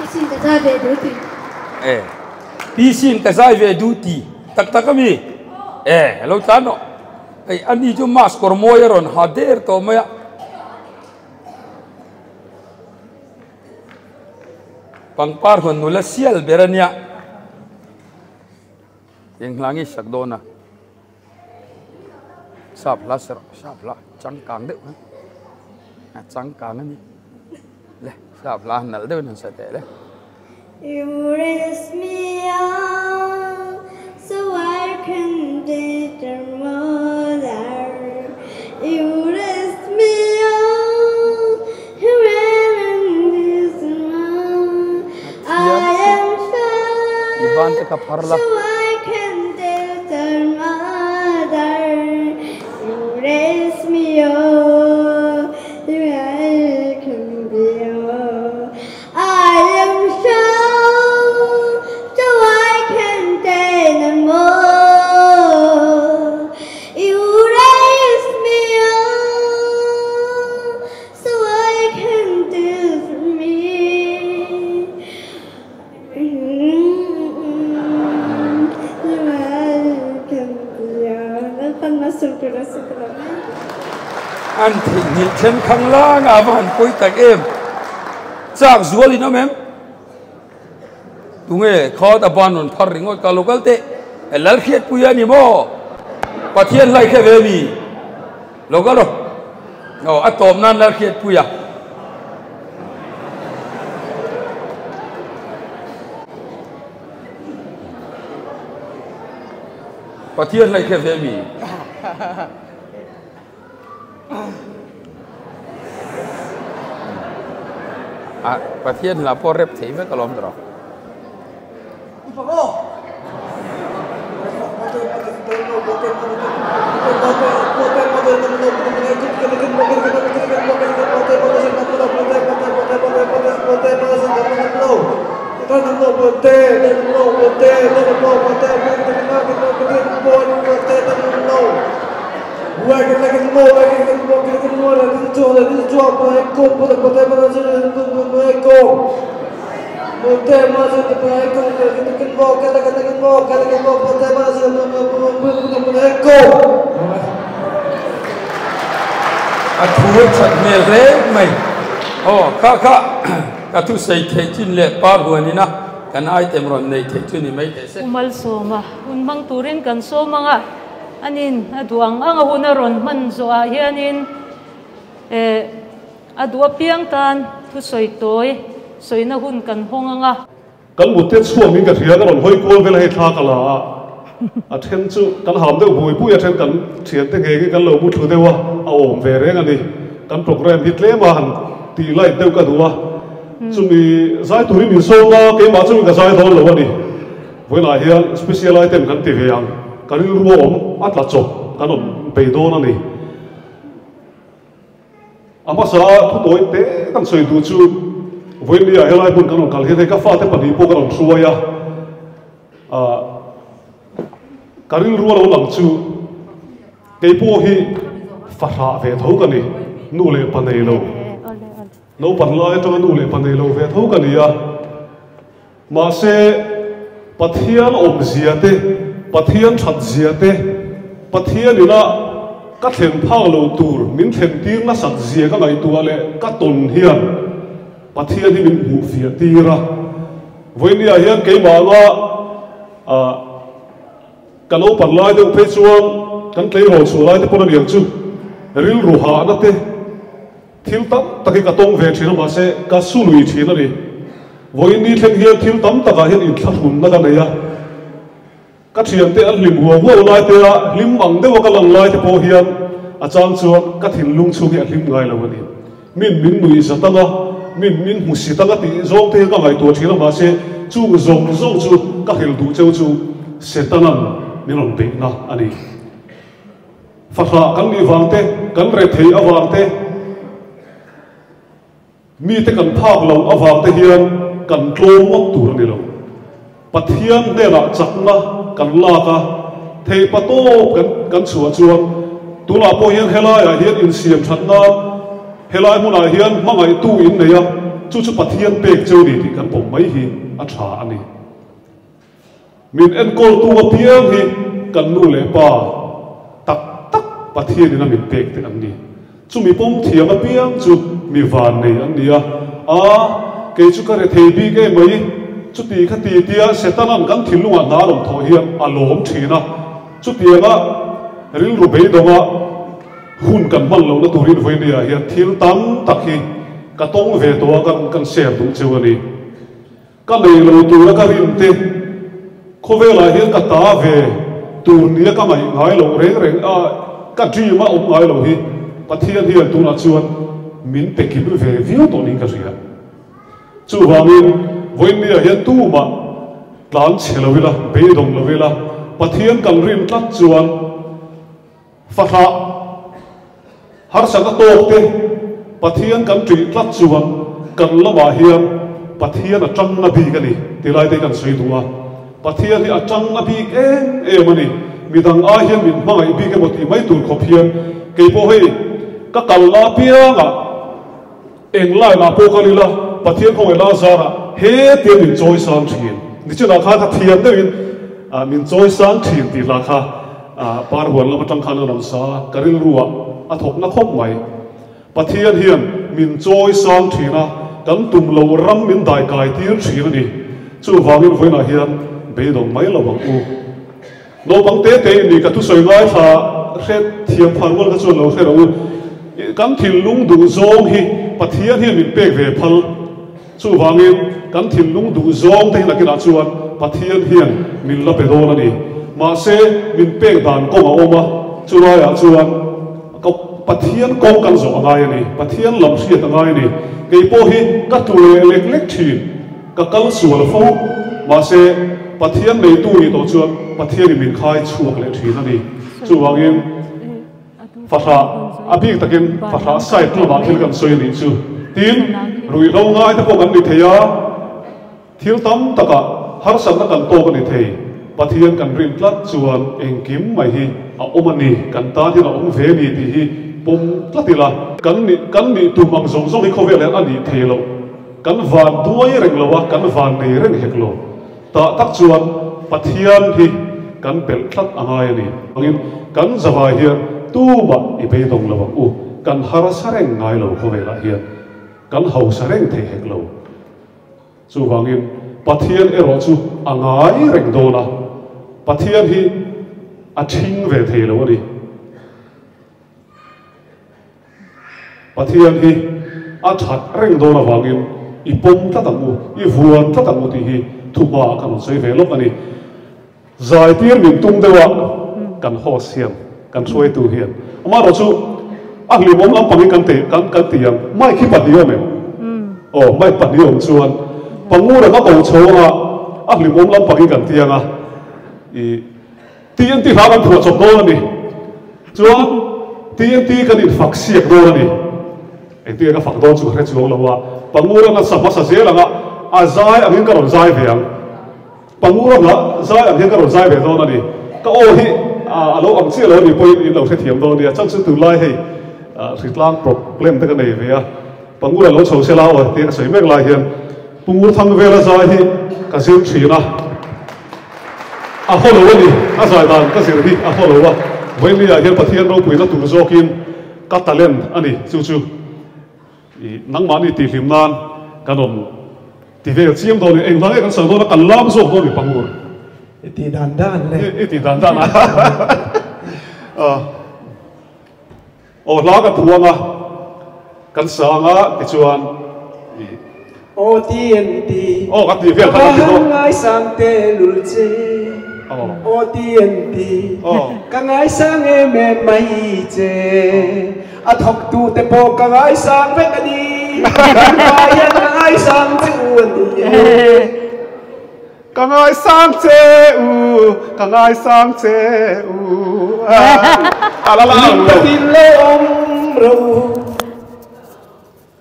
S8: Pisin ka zai ve duh ti.
S7: E pisin ka zai ve duh ti. Tak tak ami? E lo tlan rawh. Hei ani chu mask kawr mawi a rawn ha der tawh mai a. Pangpar huan nula sial ber a nia. Eng hla nge sak dawn a? Sap hla sa rawh, sap hla changkang deuh a. A changkang a ni. Le, sap hla nalh deuhin han sa teh le.
S8: You raise me up so I can be the mother. You raise me up here in this world. I am
S7: I ban te kha phar la.
S8: So I can tell the mother. You raise me up, you I can be up. I am strong, so I can take no more. You raise me up, so I can do for me. You I can be up.
S7: An theihnghilh then khang lang a va han pawi tak em. Chak zual in awm em? Tunge kha ta ban rawn phar ringawt ka lo kal teh. Lal hriatpui a ni maw? Pathian hlai hre ve mi? Lo kal rawh. Aw a tawp nan lal hriatpui a. Pathian hlai hre ve mi? A Pathian hla pawh rep thei vek alawm tawh. A thu a that hmel hle mai. Aw kha kha ka thu sei theih chin leh par huanin a kan item rawn nei theih chu ni mai teh se.
S5: U Malsawma hun hmang turin kan sawm ang a, anin a duh ang ang a hun a rawn hman zawhah hianin eh a duh apiang tan thusawi tawi sawina hun kan hawng ang a.
S2: Kan mut te chhuak in ka hria ka rawn hawi kual vel a hei thla ka la a, a then chu kan ham deuh bui bui a then kan thian te ngei ngei kan lo mu thlu deuh a, a awm ve reng a ni. Kan program hi tlem a han tih light deuh ka duh a, chumi zai turin min sawm a, keimah chungin ka zai dawn lo a ni. Vawiinah hian special item kan ti ve ang, ka rilru a awm a tla chawp kan awm bei dawn a ni. A hmasa thu tawi te kan sawi duh chu vawiinni ah helai hmun kan rawn kal hian hei ka fate pahnih pawh ka rawn hruai a, ah ka rilru a lo lang chu kei pawh hi fahrah ve tho ka ni, nu leh pa nei lo, naupang lai atanga nu leh pa nei lo ve tho ka ni a. Mahse, Pathian awmzia te, Pathian thatzia te, Pathian ina ka thlen phak lo tur min thlen tir nasat zia ka ngaihtuah leh ka tawn hian Pathian hi min hmuh fiah tir a. Vawinia hian keimah anga ka lo pan lai deuh phei chuan kan tleirawl chhuah lai te pawn a niang chu rilru hahna te, Thil tam tak hi ka tawng ve thin a mahse ka su lui thin a ni. Vawiin ni thleng hian thil tam takah hian inthlahrunna ka nei a. Ka thiante an hlim huau huau lai te a hlim ang deuha ka lang lai te pawh hian a chang chuan ka thinlung chhung hi a hlim ngai lo a ni. Min min nuih zat anga, min min hmu sit anga tih zawng te hian ka ngaihtuah thin a mahse chung zawng zawng chu ka hrilh duh cheu chu Setana'n min rawn beihna a ni. Fahrah kan nih vang te, kan rethei avang te, mite kan phak loh avang te hian kan tlawm ngawt tur a ni lo. Pathian hnenah chakna kan lak a, theihpa tawp kan kan chhuah chuan tunah pawh hian helaiah hian insiam that nan helai hmunah hian hmangaihtu in nei a. chu chu Pathian pek cheu ni tih kan pawm mai hi a tha a ni. Min enkawltu apiang hi kan nu leh pa tak tak Pathianin a min pek te an ni. Chumi pawm thiam apiang chu mi van nei an ni a, A, kei chu ka rethei bik em mai, chuti kha ti tia Setana'n kan thinlungah hna a rawn thawh hian a lawm thin a, chutianga rilru beidawnga hun kan hman lohna turin vawinia hian thil tam tak hi ka tawng ve tawh a, kan share duh cheu a ni. Ka nei lo tura ka rin te, khawvelah hian ka ta ve tur nia ka ngaih ngai loh reng reng a, ka dream a awm ngai lo hi Pathian hian tunah chuan min pe kim ve viau tawh niin ka hria. Chuvangin vawiinniah hian tumah tlan chhe lo ila, beidawng lo ila, Pathian kan rin tlat chuan Fahrah harsatna tawk te Pathian kan ṭih tlat chuan kan lamah hian Pathian a ṭangna bik a ni ti lai te hi kan sawi duh a. Pathian hi a ṭangna bik em em a ni. Midang ai hian min hmangaih bik emaw tih mai tur khawp hian kei pawh hei ka kalna apiangah eng line ah pawh kal ila Pathian khawngaih la zarah hetiang min chawi sang ṭhin. Nichinah khan ka thiam deuhin min chawi sang ṭhin tih hla kha Par huan lam atang khan a rawn sa a, ka rilruah a thawk na khawp mai. Pathian hian min chawi sang thin a, kan tum lo ram min dai kai tir thin a ni. Chuvangin vawiinah hian beidawng mai lo ang u. Naupang te te in ni ka thusawi ngaithla hre thiam phar rual kha chuan lo hre rawh u. Kan thinlung duh zawng hi Pathian hian min pek ve phal. Chuvangin, kan thinlung duh zawng te hi nakinah chuan Pathian hian min la pe dawn a ni. Mahse, min pek dan kawng a awm a, chulaiah chuan ka Pathian kawng kan zawh a ngai a ni, Pathian lam hriat a ngai a ni. Kei pawh hi ka tlu leh lek lek thin, ka kal sual fo. Mahse, Pathian neitu nih tawh chuan Pathianin min khai chhuak leh thin a ni. Chuvangin. Fahrah, a bik takin fahrah side lamah thil kan sawi a nih chu. Tin, ruihhlo ngai te pawh kan ni thei a, thil tam takah harsatna kan tawk a ni thei. Pathian kan rin tlat chuan engkim mai hi a awm a ni, kan tan hian a awm ve a ni tih hi pawm tlat ila. Kan nih kan nih tum ang zawng zawng hi khawvel hian a nih thei loh. Kan van duai reng lo a, kan van nei reng hek lo. Tah tak chuan Pathian hi kan belh tlat a ngai a ni. Angin kan zavai hian tumah i beidawng lo ang u, kan harsa reng ngai lo khawvelah hian kan hausa reng thei hek lo. Chuvangin Pathian erawh chu a ngai reng dawn a, Pathian hi a ṭhing ve thei lo a ni. Pathian hi a that reng dawn avangin i pawm tlat ang u, i vuan tlat ang u tih hi thuhma kan rawn sawi ve lawk a ni. Zaitir min tum deuh a kan host hian, kan hruaitu hian amaherawh chu a hlimawm lampangin kan ti kan kan ti ang, mic hi pahnih awm em? Aw mic pahnih awm chuan pangur ang a ko chho anga a hlimawm lampangin kan ti ang a, i. TNT hla kan phuah chawp dawn a ni. Chuan TNT kan infak siak dawn a ni. Engtin nge ka fak dawn chu ka hre chuang lo a, Pangura nasa hmasa zel anga a zai angin ka rawn zai ve ang. Pangura hla zai ang hian ka rawn zai ve dawn a ni. Ka aw hi a lo ang chiah lo a ni pawhin in lo hrethiam dawn nia. Chang chu tunlai hei hritlang problem te ka nei ve a, Pangura lo chho sela aw tia ka sawi mek lai hian Pungur Thangvela zai hi ka zir thin a. A haw lo a ni, a zai dan ka zir hi a haw lo a, Vawiinliah hian Pathian ropuina tur zawkin ka talent a ni, chu chu i nangmahni tihhlim nan kan rawn ti vel chiang dawn a ni, eng hla nge kan sawi dawn a, kan lam zawk dawn a ni Pangur.
S4: I tih dan dan le.
S2: I tih dan dan a. Aw hla ka phuang a, kan sang a tichuan i.
S4: Aw TNT.
S2: Aw ka tih vel kha ka ti dawn.
S4: Ka ngaisang te lul che. Aw TNT. Ka ngaisang em em mai che. A thawk tu te pawh ka ngaisang vek a ni. Tunlaiah ka ngaisang che u a ni e.
S2: Ka ngaisang che u, ka ngaisang che u. A la la ang lo.
S4: Takin lo awm ro u.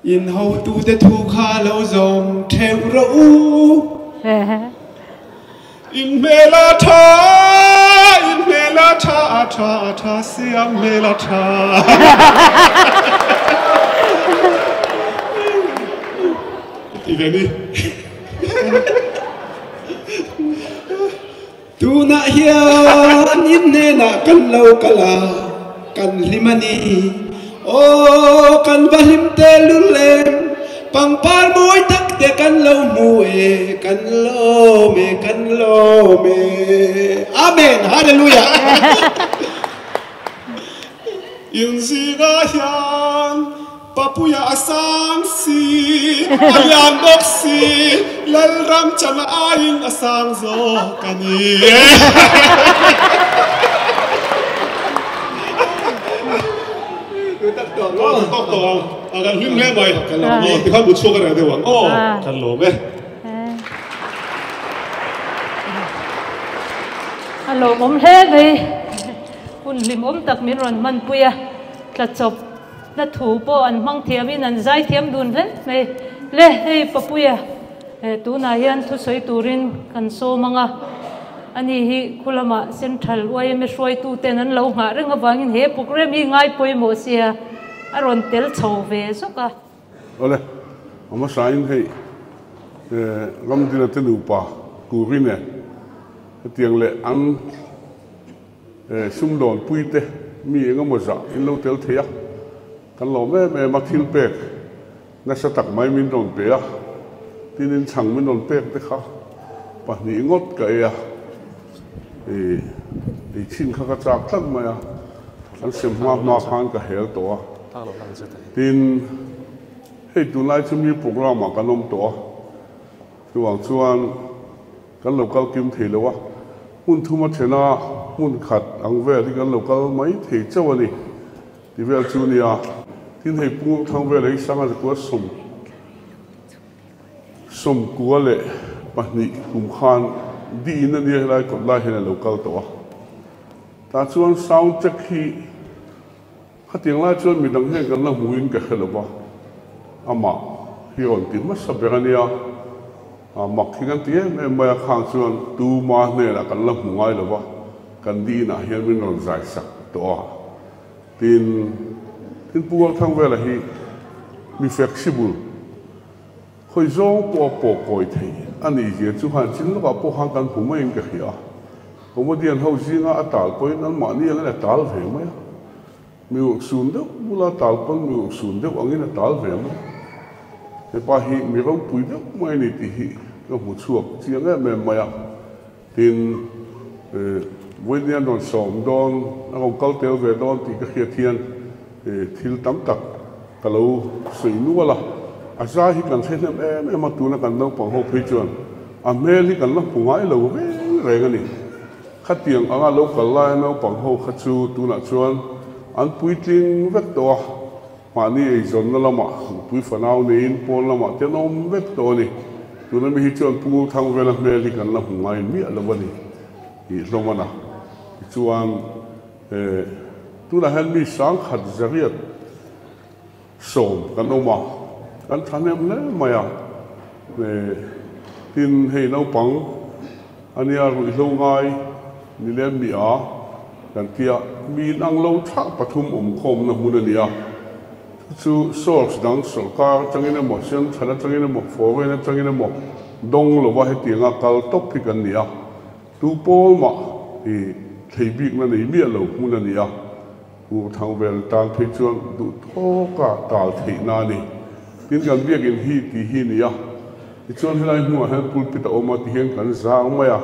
S4: In hotute thu kha lo zawm theuh rawh u.
S2: In hmel a tha, in hmel a tha, a tha, a tha, siam hmel a tha. Ti ve ni.
S4: Tunah hian in hnenah kan lo kal a, kan hlim a ni. Aw, kan va hlim tehlul em! Pangpar mawi tak te kan lo hmu e, kan lawm e, kan lawm e. Amen! Hallelujah!
S2: Inzingah hian Papuia a sang si, a lian bawk si, Lalram chana aiin a sang zawk a ni.
S4: Tak tawh ang.
S2: Tak tawh ang. A kan hlim hle mai. Kan lawm e. Tikhan bu chhuak a reh deuh ang. Aw, kan lawm e.
S5: A lawmawm hle mai. Hun hlimawm tak min rawn hmanpui a, tla chawp. Hla thu pawh an hmang thiamin an zai thiam dun hle mai. Le, hei Papuia, tunah hian thusawi turin kan sawm ang a, ani hi khu lama Central yma hruaituten an lo nghah reng avangin he program hi ngai pawimawh sia a rawn tel chho ve zawk a.
S2: Awle, a hmasain hei Ramdina te nupa Kurine hetiang leh an Sumdawn puite mi eng emaw zah in lo tel thei a, kan lawm em em a, thil pek nasa tak mai min rawn pe a, tin in chhang min rawn pek te kha pahnih ngawt ka ei a, ih ei chhin kha ka chak tlat mai a, an sem hma hma khan ka hel tawh a, tin hei tunlai chu mi program ah kan awm tawh a, chuvang chuan. Kan lo kal kim thei lo a, hmun thum a then a, hmun khat ang vel hi kan lo kal mai thei chauh a ni ti vel chu nia. Tin hei Punguk thlang vel hi Sanga zakua sawm sawmkua leh pahnih kum khan diin a nia helai kawt lai hian a lo kal tawh a. Tah chuan sound check hi Khatiang lai chuan midang hian kan la hmuin ka hre lo va, amah hi rawn ti hmasa ber a nia, mak hi kan ti em em mai a, khang chuan tuma hnenah kan la hmu ngai lo va, kan di inah hian min rawn zai sak tawh a, tin tin Pu Walthangvela hi mi flexible, khawi zawng pawh a pawh kawi thei a nih zia chu han chin lawkah pawh khan kan hmu maiin ka hria a, comedian ho zinga a tal pawhin anmahni angin a tal ve mai a, mi urhsun deuh bula tal pawn mi urhsun deuh angin a tal ve mai a, hepa hi mi ropui deuh mai a ni tih hi ka hmu chhuak chiang em em mai a, tin vawiin an rawn sawm dawn a rawn kal tel ve dawn tih ka hriat hian thil tam tak Ka lo sawi nual a, a zai hi kan hre hnem em em a, tuna kan naupang ho phei chuan a hmel hi kan la hmu ngai lo reng reng a ni. Khatiang anga lo kal laia naupang ho kha chu tunah chuan an puitling vek tawh a, mahni eizawnna lamah nupui fanau neiin pawn lamah te an awm vek tawh a ni. Tuna mi hi chuan Pu Thangvela hmel hi kan la hmu ngai miah lo a ni tih hlawm a na. Tichuan tunah hian mi sangkhat zariat Sawm kan awm a, kan thahnem hle mai a, tin hei naupang a nia ruihhlo ngai ni lem mi a kan tia mi inang lo thlah pathum awm khawmna hmun a ni a, chu chu source dang sawrkar atangin emaw central atangin emaw foreign atangin emaw dawng lova hetianga kal tawp hi kan ni a, tu pawl mah hi thlei bikna nei miah lo hmun a ni a. Pu Thangvel tan phei chuan duh tawka tal theihna a ni. Tin kan biakin hi tih hi a ni a, tichuan helai hnuah hian pulpit a awm a tihian kan zang mai a,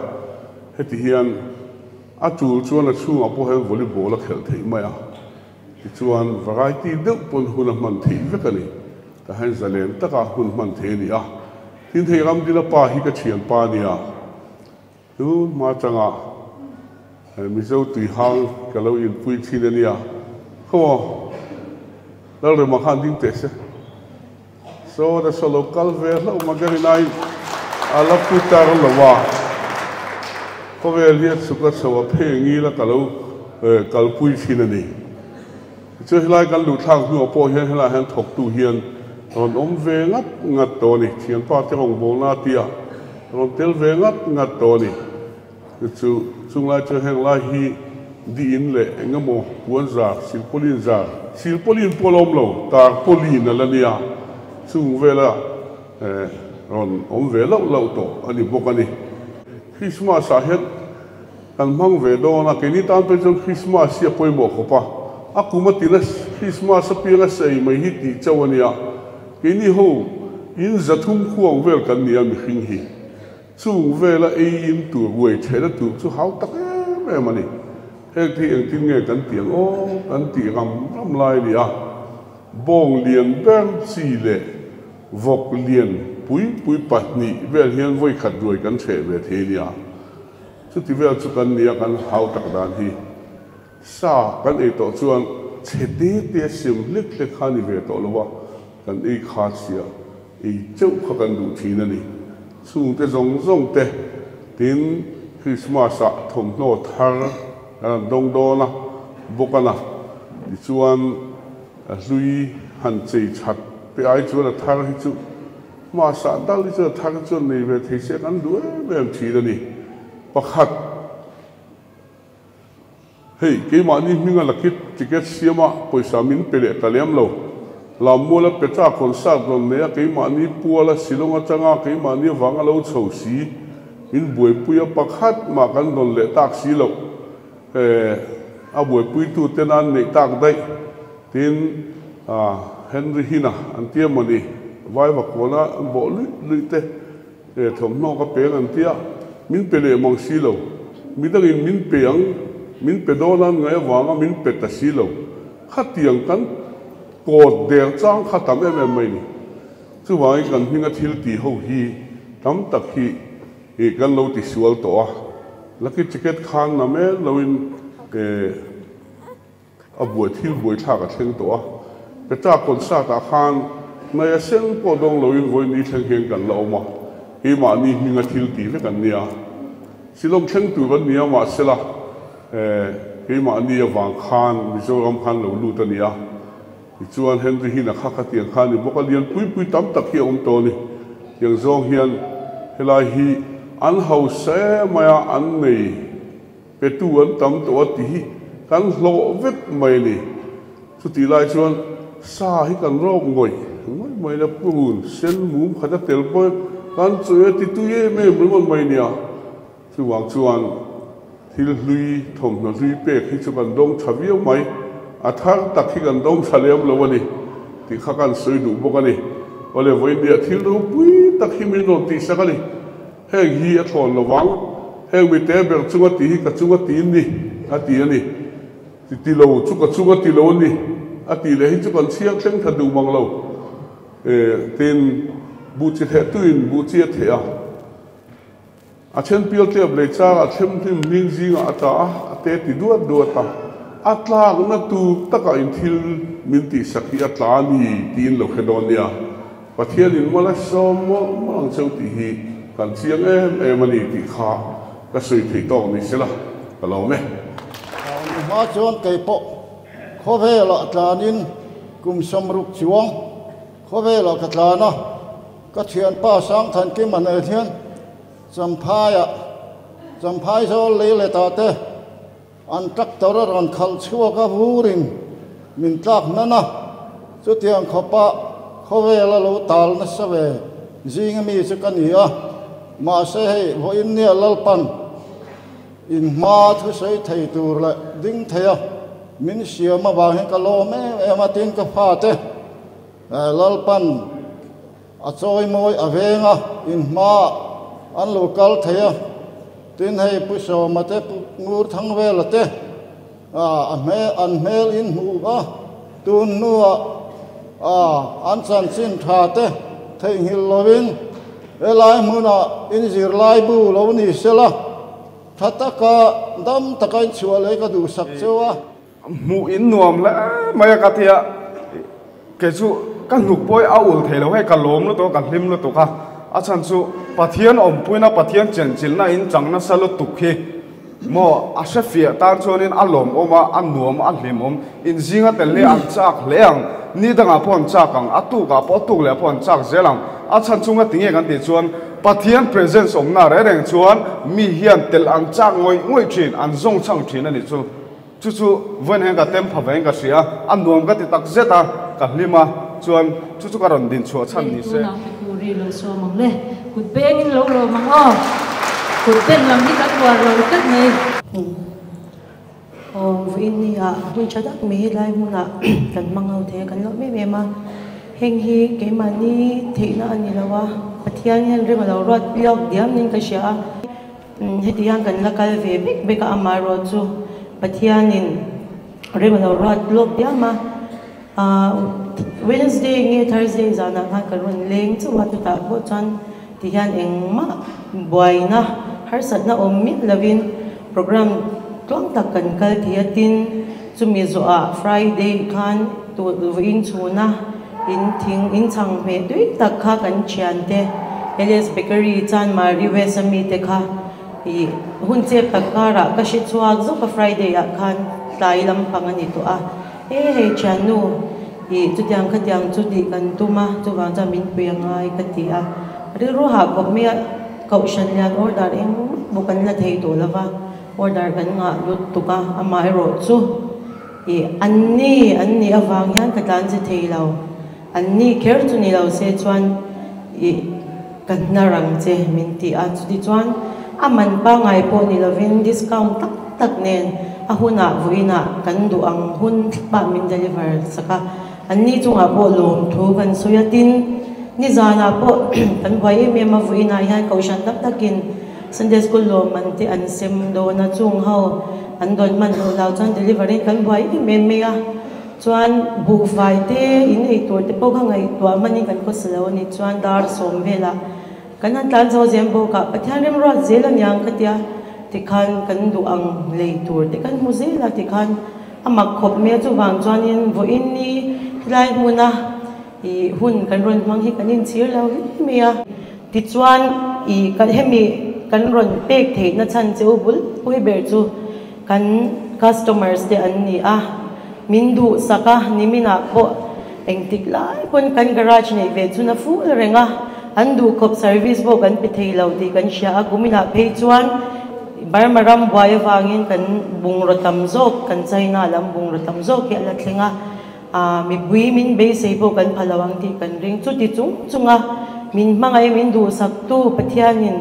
S2: heti hian a tul chuan a chhungah pawh hian volleyball a khelh theih mai a, tichuan variety deuh pawn hun a hman theih vek a ni. Tah hian zalen taka hun hman theih a ni a, tin hei Ramdila pa hi ka thianpa a nia. Chu hma changa Mizo tui hang ka lo inpui thin a nia. Khaw Lalrema khan ding teh se. Saw na saw lo kal ve hlauh Magarinain a la pu tar lo a. Khawvel hi a chhuk a chho a phei ngil a ka lo kalpui thin a ni. Tichuan helai kan luh thlak hnuah pawh hian helaiah hian thawktu hian rawn awm ve ngat ngat tawh a ni. Thianpa te rawngbawlna tia rawn tel ve ngat ngat tawh a ni. Chu chunglai chuan heng lai hi diin leh eng emaw puan zar, silpawlin zar, silpawlin pawh a la awm lo, tarpawlin a la nia. Chung vela eh. rawn awm ve lauh lauh tawh a ni bawk a ni. Krismas ah hian kan hmang ve dawn a, keini tan pawh chuan Krismas hi a pawimawh khawp a, a kum a tina Krismas apianga sei mai hi tih chauh a nia, keini ho in 300 khuang vel kan ni a mihring hi. Chung vela ei in tur buai theihna tur chu hau tak em em a ni. Heng thei engtin nge kan tih ang aw kan tih ram ram lai a ni a. Bawng lian ber chi leh vawk lian pui pui pahnih vel hian vawi khat ruai kan hreh ve thei a nia. Chuti vel chu kan nia kan hau tak dan hi. Sa kan ei tawh chuan chhe te te siam hlek hlek kha a ni ve tawh lo a, kan ei kha sia ei cheuh kha kan duh thin a ni. Chhungte zawng zawng te tin Krismas ah thawmhnaw thar kan han dawng dawn a, bawk a na. Tichuan a hlui han chei that te ai chuan a thar hi chu hmasa dal hi chuan a thar hi chuan nei ve thei se kan duh em em thin a ni. Pakhat. Hei, keimahni hminga lucky ticket siama pawisa min pe leh ta lem lo. Lammuala Petra concert rawn nei a, keimahni puala Shillong atanga keimahni avanga lo chho si, min buaipui a pakhat mah kan rawn leh tak si loh. Eh, a buaipuitu te nan neih tak daih. Tin, ah, Henry Hina an tia mawni, Vaivakawna an bawh luih luih te. He thawmhnaw ka peng an tia, min pe leh mang si lo. Midangin min pe ang, min pe dawn an ngaih avanga min pe ta si lo. Khatiang kan kawt der chang kha tam em em mai ni. Chuvangin kan hminga thil tih ho hi tam tak hi ih kan lo ti sual tawh a. Lucky ticket khan na mel loin eh. A buai thil buaithlak a thleng tawh a, Petra concert ah khan hnaia sen pawh dawng loin vawiin thleng hian kan la awm a, keimahni hminga thil tih vek an nia. Shillong thleng tur an nia mahsela eh keimahni avang khan Mizoram khan lo lut a nia. Tichuan Henry Hina kha khatiang kha a ni bawk a, lian pui pui tam tak hi a awm tawh a ni. Tiang zawng hian helai hi an hausa em mai a, an nei. Petu an tam tawh a ti hi kan hlawh vek mai a ni. Chutih lai chuan sa hi kan rawk ngawih ngawih mai la purun sen mum khat a tel pawh kan chawi a ti tui em em ringawt mai nia. Chuvang chuan thil hlui thawmhnaw hlui pek hi chu kan dawng tha viau mai, a thar tak hi kan dawng tha lem lo a ni tih kha kan sawi duh bawk a ni. Awle vawiin thil ropui tak hi min rawn tihsak a ni. Heng hi a thlawn lo vang, heng mite ber chunga tih hi ka chunga ti ni, a ti a ni. Ti ti lo chu ka chunga ti lo a ni, a tih leh hi chu kan chhiar thleng tha duh mang lo. E, tin, buh chi theh tuin buh chi a theh a. A then pial tlep lei changah thlem hnim hming zingah a tla a, a te ti duat duat a. A tlakna tur takah in thil min tihsak hi a tla a ni tiin lo hre dawn nia. Pathian in mala sawm mawlh mawlh ang cheu tih hi kan chiang em em a ni tih kha ka sawi theih tawk ni sela ka lawm e.
S9: Ni hma chuan kei pawh khawvelah tlanin kum 60 chuang khawvelah ka tlan a, ka thianpa Sangthankima nen hian Champhaiah Champhai zawl lei letah te An tractor a rawn khalh chhuak a vurin min tlak hnan a, chutiang khawpa khawvel a lo tal nasa ve zinga mi chu ka ni a, mahse hei vawiin nia Lalpan in hma thusawi thei tur leh ding thei a min siam avang hian ka lawm em em a tin ka fate Lalpan A chawi mawi a veng a, in hmaah an lo kal thei a, tin hei Pu Sawma te, Pu Ngur Thangvela te a hmel an hmel in hmuh a, tun hnuah a an chanchin tha te theihnghilh lovin helai hmunah in zirlaibu lo ni sela, tha taka dam taka in chhuah leh ka duhsak cheu a.
S10: Hmuh in nuam hle mai a ka tia kei chu ka hnuk pawh hi a ul thei lo hei ka lawm lutuk a ka hlim lutuk a a chhan chu Pathian awmpuina Pathian chenchilhna in chang nasa lutuk hi maw a hre fiah tan chuanin a lawmawm a a nuam a hlimawm in zinga tel hi an chak hle ang ni dangah pawh an chak ang a tukah pawh a tuk leh pawh an chak zel ang a chhan chu ngatinge kan tih chuan Pathian presence awmna reng reng chuan mi hian tel an chak ngawih ngawih thin an zawng chhang thin a nih chu. Chu chu vawiin hian ka tem pha vein ka hria, a nuam ka ti tak zet a, ka hlim a, chuan chu chu ka rawn din chhuah chhan ni se.
S5: Tunah Pi Kuri lo sawm ang le. Kut bengin lo lawm ang aw. Kut ben lam hi kan uar lo tlat mai.
S11: Aw vawiin ni ah hmun tha tak mai helai hmunah kan hmang ho thei a kan lawm em em a. Heng hi keimahni theihna a ni lo a, Pathian hian rem a lo ruat lawk diam niin ka hria a. Heti hian kan la kal ve bek bek a, amaherawh chu Pathianin rem a lo ruat lawk diam a. Ahh Wednesday nge Thursday zanah khan ka rawn leng chauh a, chutah pawh chuan tihian engmah buaina harsatna awm miah lovin program tluang tak kan kal thei a, tin chumi zawhah Friday khan vawiin chhuna in thing in chhang hmeh tui tak kha kan thiante LS Bakery Chanmari West a mite kha ih hun chep tak karah ka hre chhuak zawk a Friday ah khan tlai lampang a ni tawh a. He hei thiannu ih chutiang khatiang chu tih kan tum a, chuvang chuan min pui a ngai ka ti a. Rilru hah khawp mai a, kohhran lian order eng pawh kan la thei tawh lo va, order kan ngah lut tuk a, amaherawh chu ih an ni an nih avang hian ka tlan che thei lo, an ni kher chu ni lo se chuan ih ka hnar ang che min ti a, chutichuan a man pangngai pawh ni lovin discount tak tak nen a hunah vawiinah kan duh ang hun thlapah min deliver sak a, an ni chungah pawh lawmthu kan sawi a, tin nizanah pawh kan buai em em a, vawiinah hian kohhran tam takin Sunday school lawmman te an sem dawn a, chung ho an dawn hman loh lo chuan deliver in kan buai em em mai a. Chuan buhfai te in ei tur te pawh kha ngaihtuah hmanin kan khawsa lo a ni. Chuan dar sawm velah kan han tlan zo zel bawk a, Pathian remruat zel a niang ka tia tikhan kan duh ang lei tur te kan hmu zel a tikhan a mak khawp mai a. Chuvang chuanin vawiin ni helai hmuna ih hun kan rawn hmang hi kan inchhir lo hle mai a. Tichuan ih hemi kan rawn pek theihna chhan che u bul pui ber chu Kan customers te an ni a, min duhsak a, niminah pawh engtik lai pawn kan garage neih ve chhun a full reng a, an duh khawp service pawh kan pe thei lo tih kan hria a, kuminah phei chuan Burma ram buai avangin kan bungraw tam zawk, kan China lam bungraw tam zawk hi a la thleng a, aah mipui min beisei pawh kan pha lo ang tih kan ring. Chuti chung chunga min hmangaih min duhsaktu Pathianin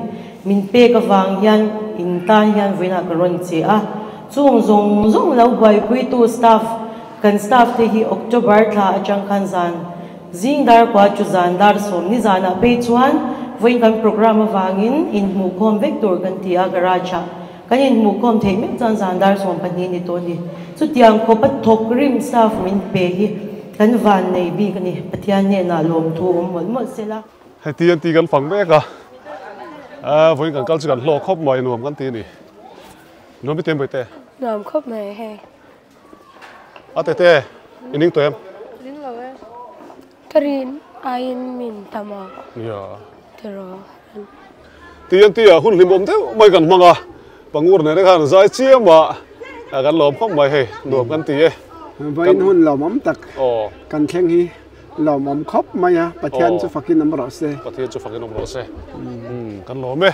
S11: Min pek avang hian in tan hian vawiinah ka rawn che a, chung zawng zawng lo buaipuitu staff, kan staff te hi October thla atang khan zan zing dar kua chu zan dar sawm ni zanah phei chuan vawiin kan program avangin inhmuhkhawm vek tur kan ti a, garage ah kan inhmuhkhawm theih meuh chuan zan dar 12 ni tawh a ni. Chutiang khawpa thawk rim staff min pe hi kan van nei bik a ni, Pathian hnenah lawmthu awm mawlh mawlh sela.
S2: Hei TNT kan fang mek a, vawiin kan kal chu kan hlawk khawp mai nuam kan ti a ni. Nuam i tem Bawihte?
S3: Nuam khawp mai hei.
S2: A tete, i ning tawh em?
S3: Ning lo e. Ka rin aiin min tam a.
S2: Ya.
S3: Tiraw.
S2: TNT ah hun hlimawm deuh mai kan hmang a, Pangur nena khan zai chiam a, kan lawm khawp mai hei, nuam kan ti e.
S4: Vawiin hun lawmawm tak kan thleng hi. Lawmawm khawp mai a, Pathian chu fakin awm rawh se.
S2: Pathian chu fakin awm rawh se. Kan lawm e.